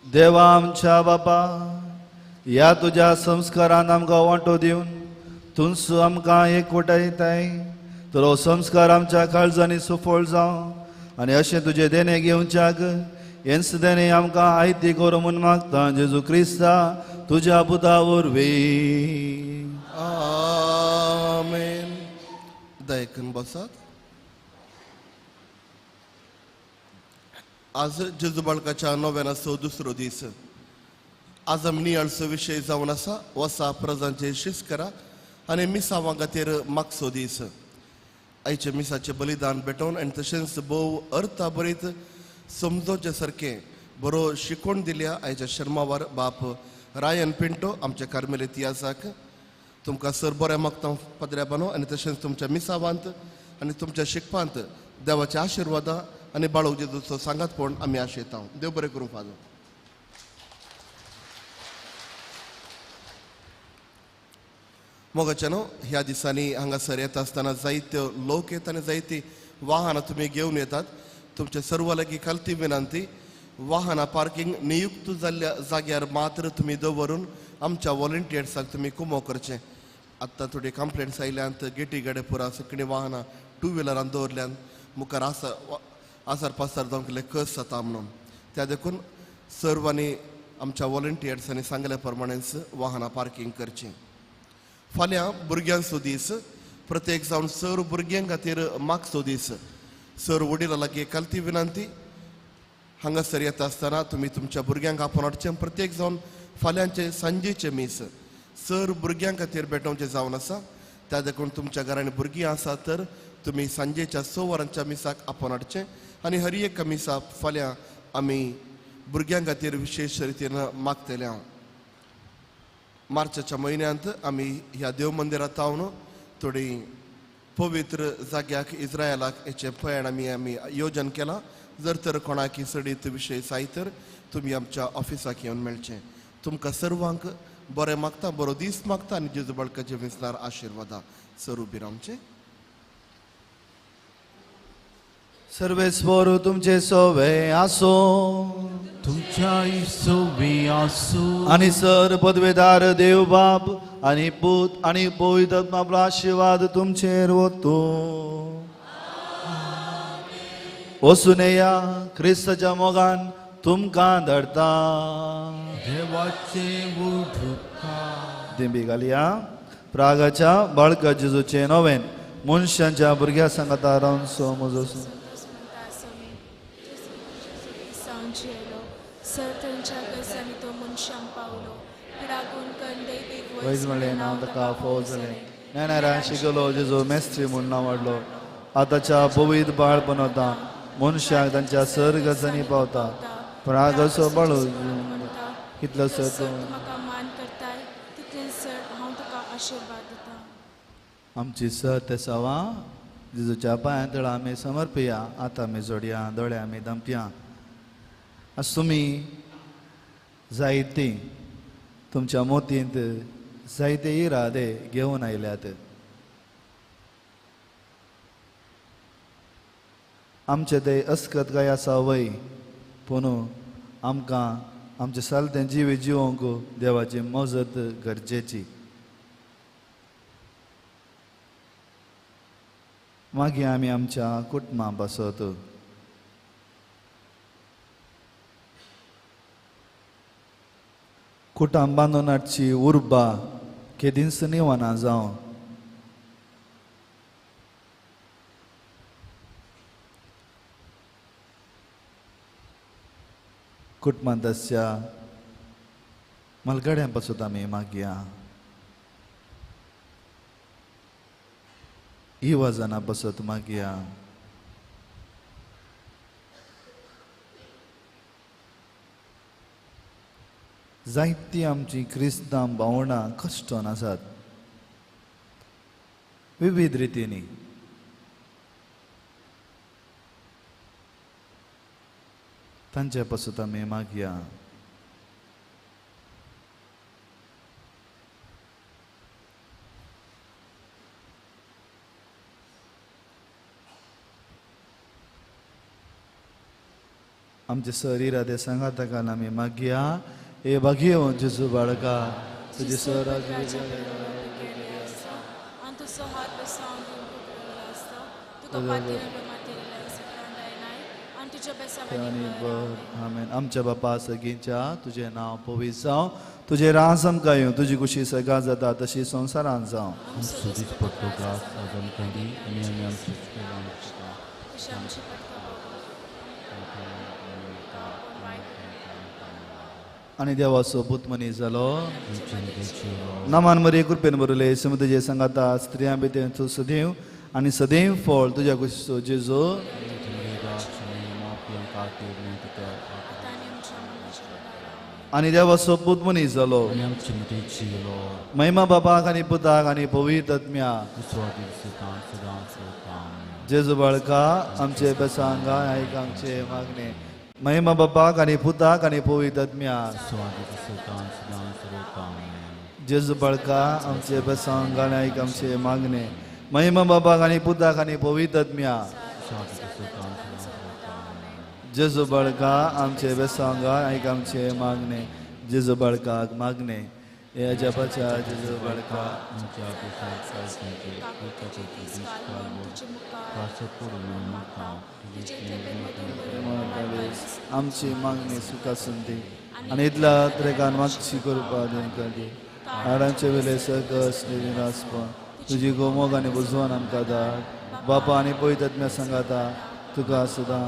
देवा आमच्या बापा, ह्या तुज्या संस्कारान आमकां वांटो दिवन तूंच आमकां एकवटायताय तर हो संस्कार आमच्या काळजांनी सुफळ जावं आनी अशें तुजें देणें घेवच्याक हेंच देणें आमकां आयती करूं म्हूण मागता जेजू क्रिस्ता तुज्या पुता वरवीं. आमेन. दयेकून बसात. आज जेजू बाळकाच्या नोव्यानाचो दुसरो दीस. आज आमी नियाळचो विशय जावन आसा वसा प्रजांचे शिस्त करा आनी मिसावां खातीर मागचो दीस. आयचे मिसाचें बलिदान भेटोवन आनी तशेंच भोव अर्थाभरीत समजोवचे सारकें बरो शिकवण दिल्या आयच्या शर्मावार बाप रायन पिंटो आमच्या कार्मेल इतिहासाक. तुमकां सर बरें मागता पदऱ्या बानो आनी तशेंच तुमच्या मिसावांत आनी तुमच्या शिकपांत देवाच्या आशिर्वादा आनी बाळू जेजूचो सांगातपण आमी आशेता. देव बरें करूं फादर. मोगाच्या न्हू ह्या दिसांनी हांगासर येता आसतना जायते लोक येता आनी जायती वाहनां तुमी घेवन येतात. तुमच्या सर्व लागीं खालती विनंती, वाहनां पार्किंग नियुक्त जाल्ल्या जाग्यार मात्र तुमी दवरून आमच्या वॉलंटियर्साक तुमी कुमो करचें. आत्तां थोडी कंप्लेंट्स आयल्यात गेटी गडे पुरा सगळीं वाहनां टू व्हिलरान दवरल्यान मुखार आसा आसार पासार जावंक कितें कस जाता म्हणून. त्या देखून सर्वांनी आमच्या वॉलंटियर्सांनी सांगल्या प्रमाणेच वाहनां पार्किंग करचीं. फाल्यां भुरग्यांचो दीस. प्रत्येक जावन सर भुरग्यां खातीर मागचो दीस. सर वडिलां लागीं खालती विनंती, हांगासर येता आसतना तुमी तुमच्या भुरग्यांक आपोवन हाडचें. प्रत्येक जावन फाल्यांचे सांजेचें मीस सर भुरग्यां खातीर भेटोवचें जावन आसा. त्या देखून तुमच्या घरांनी भुरगीं आसा तर तुमी सांजेच्या 6 वरांच्या मिसाक आपोवन हाडचें आनी हर एक मिसा फाल्यां आमी भुरग्यां खातीर विशेश रितीन मागतले. मार्चाच्या म्हयन्यांत आमी ह्या देव मंदिरांत हांव थोडी पवित्र जाग्याक इस्रायलाक हेचें प्रयाण आमी आमी योजन केलां. जर तर कोणाक चडीत विशय जाय तर तुमी आमच्या ऑफिसाक येवन मेळचें. तुमकां सर्वांक बरें मागता, बरो दीस मागता आनी जेजू बाळकाचे विसनार आशिर्वादा. सर उबी रावचें. सर्वेस्वर तुमचे सोवे आसो, तुमच्याय सोवे आसो. आनी सर पदवेदार देव बाप आनी पूत आनी पवित्र आत्मा आशिर्वाद तुमचेर वतो. वचून येया क्रिस्ताच्या मोगान तुमकां धाडता. देवाचे उडुका दिंबी घालया. प्रागाच्या बाळका जेजूचे नोवेन मनशांच्या भुरग्या सांगाता रावन सो म्हजो सर थंयच्या गजांनी तो मनशांक पावलो. रागून कंडे वैज म्हणलें नांव ताका फोव जालें. नेणाऱ्या शिकलो जेजू मेस्त्री म्हूण नांव वाडलो. आतांच्या पवित्र बाळ बनवता मनशाक तांच्या सर गजांनी पावता. प्रागसो बाळू कितलो सर तूं म्हाका मान करताय तितलें सर हांव तुका आशिर्वाद दिता. आमची सर ते सवा जेजूच्या पांयां तळा आमी समर्पया. आतां आमी जोडया दोळे आमी दमपया. आज तुमी जायती तुमच्या मोतींत जायते इरादे घेवन आयल्यात. आमचे ते अस्कत काय आसा वय पूण आमकां आमचें सालतें जिवीत जिवोवंक देवाची मजत गरजेची. मागीर आमी आमच्या कुटुंबा पासत कुटां बांदून हाडची उर्बा केदींच निवना जावं. कुटुंबांत आसच्या मालगाड्यां पासत आमी मागया. इवाजना पासत मागया. जायतीं आमचीं क्रिस्तांव भावंडां कश्टोन आसात विविध रितींनी. तांचे पासत आमी मागया. आमचे सर इरादे सांगाता काल आमी मागया. ए भाग्यो जेजू बाळका तुजे सर आमेन. आमच्या बापा सगळींच्या तुजें नांव पवित्र जावं, तुजें राज आमकां येवं, तुजी खुशी सगळ्या जाता तशी संवसारांत जावं. आनी देवाचो पूत मनीस जालो. नामान मरे कृपेन बरयलें सम तुजे सांगाता स्त्रियां भितर तूं सदैव आनी सदैव फळ तुज्या कुशीचो जेजू. आनी देवाचो पूत मनीस जालो. महिमा बाबाक आनी पुताक आनी पवित्र आत्म्याक. जेजू बाळका आमचे बेसांगा आयक आमचे मागणे. महिमा बापाक आनी पुताक आनी पवित्र आत्म्याक. जेजू बाळका आमचे बेसांगा आयक आमचे मागणे. महिमा बापाक आनी पुताक आनी पवित्र आत्म्याक. जेजू बाळका आमचे बेसांगा आयक आमचे मागणे. जेजू बाळकाक मागणे. हे अजापाच्या जेजू बाळका आमची मागणी सुखासून दी आनी इतल्या त्रेकान मागची करपा दी. हाडांचे वेले सकस निरासपण तुजी गोमोग आनी बुजवान आमकां धाड. बापा आनी पवित्र आत्म्या सांगाता तुका सदां.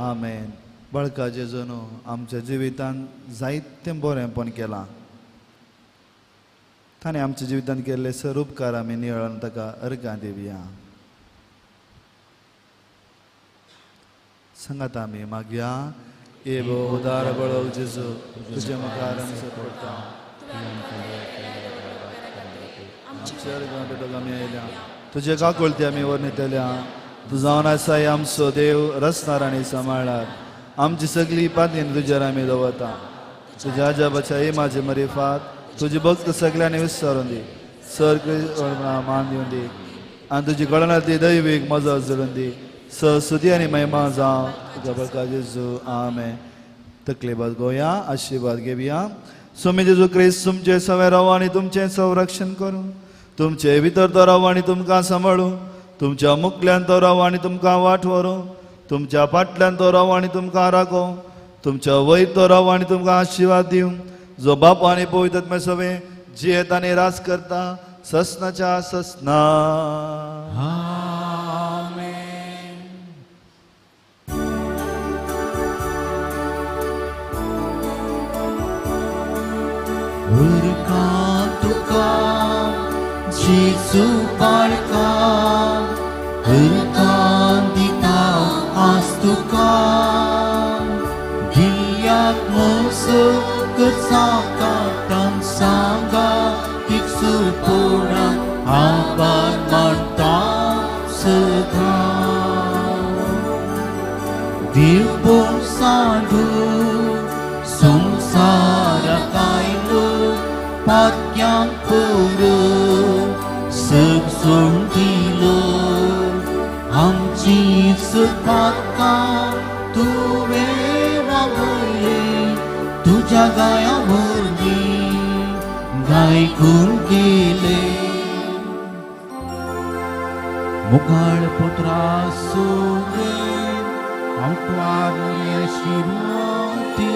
आमेन. बाळका जेजून आमच्या जिवितांत जायतें बरेंपण केलां. ताणें आमच्या जिवितांत केल्ले सर उपकार आमी निवळून ताका अर्गां दिवया. सांगात आमी मागया. ए भो उदार बळो जेजू तुजे मुखार आमी पडटा. आमच्या अर्गां भेटूंक आमी आयल्या. तुजे काकुळती आमी वर्णितल्या. तूं जावन आसाय आमचो देव रचणार आनी सांबाळणार. आमची सगळी पातीन तुजेर आमी दवरता. तुज्या आजाबाच्या हे माझे मरिफात तुजी भक्त सगळ्यांनी विसरून दी. सर मान दिवन दी आनी तुजी कळना ती दैवीक मजत जोडून दी. स सुदी आनी महिमा जावं तुज्या बळका जेजू. आमेन. तकले बाद गोया आशिर्वाद घेवया. स्वामी जेजू क्रिस्त तुमचे सवे राव आनी तुमचें संरक्षण करूं. तुमचे भितर तो राव आनी तुमकां सांबाळूं. तुमच्या मुखल्यान तो राव आनी तुमकां वाट व्हरूं. तुमच्या फाटल्यान तो राव आनी तुमकां राखो. तुमच्या वयर तो राव आनी तुमकां आशिर्वाद दिवं. जो बाप आनी पवित्र आत्म्या सवे जियेत आनी राज करता ससनाच्या ससना. आमेन. उरका तुका जेजू बाळका उरका दिता आज तुका दिल्यात मोसो करसाकाटान सांगा तिकसूरपणा आभार मानता सदां देव सांडू संवसाराक आयलो पातक्यांक पुरो सग सोडून दिलो आमची पातकां तुवें वावयले तुज्या गाया वरवीं गायकून गेले मुखाळ पुत्रा सोवे हांव तुवार आशिर्वादी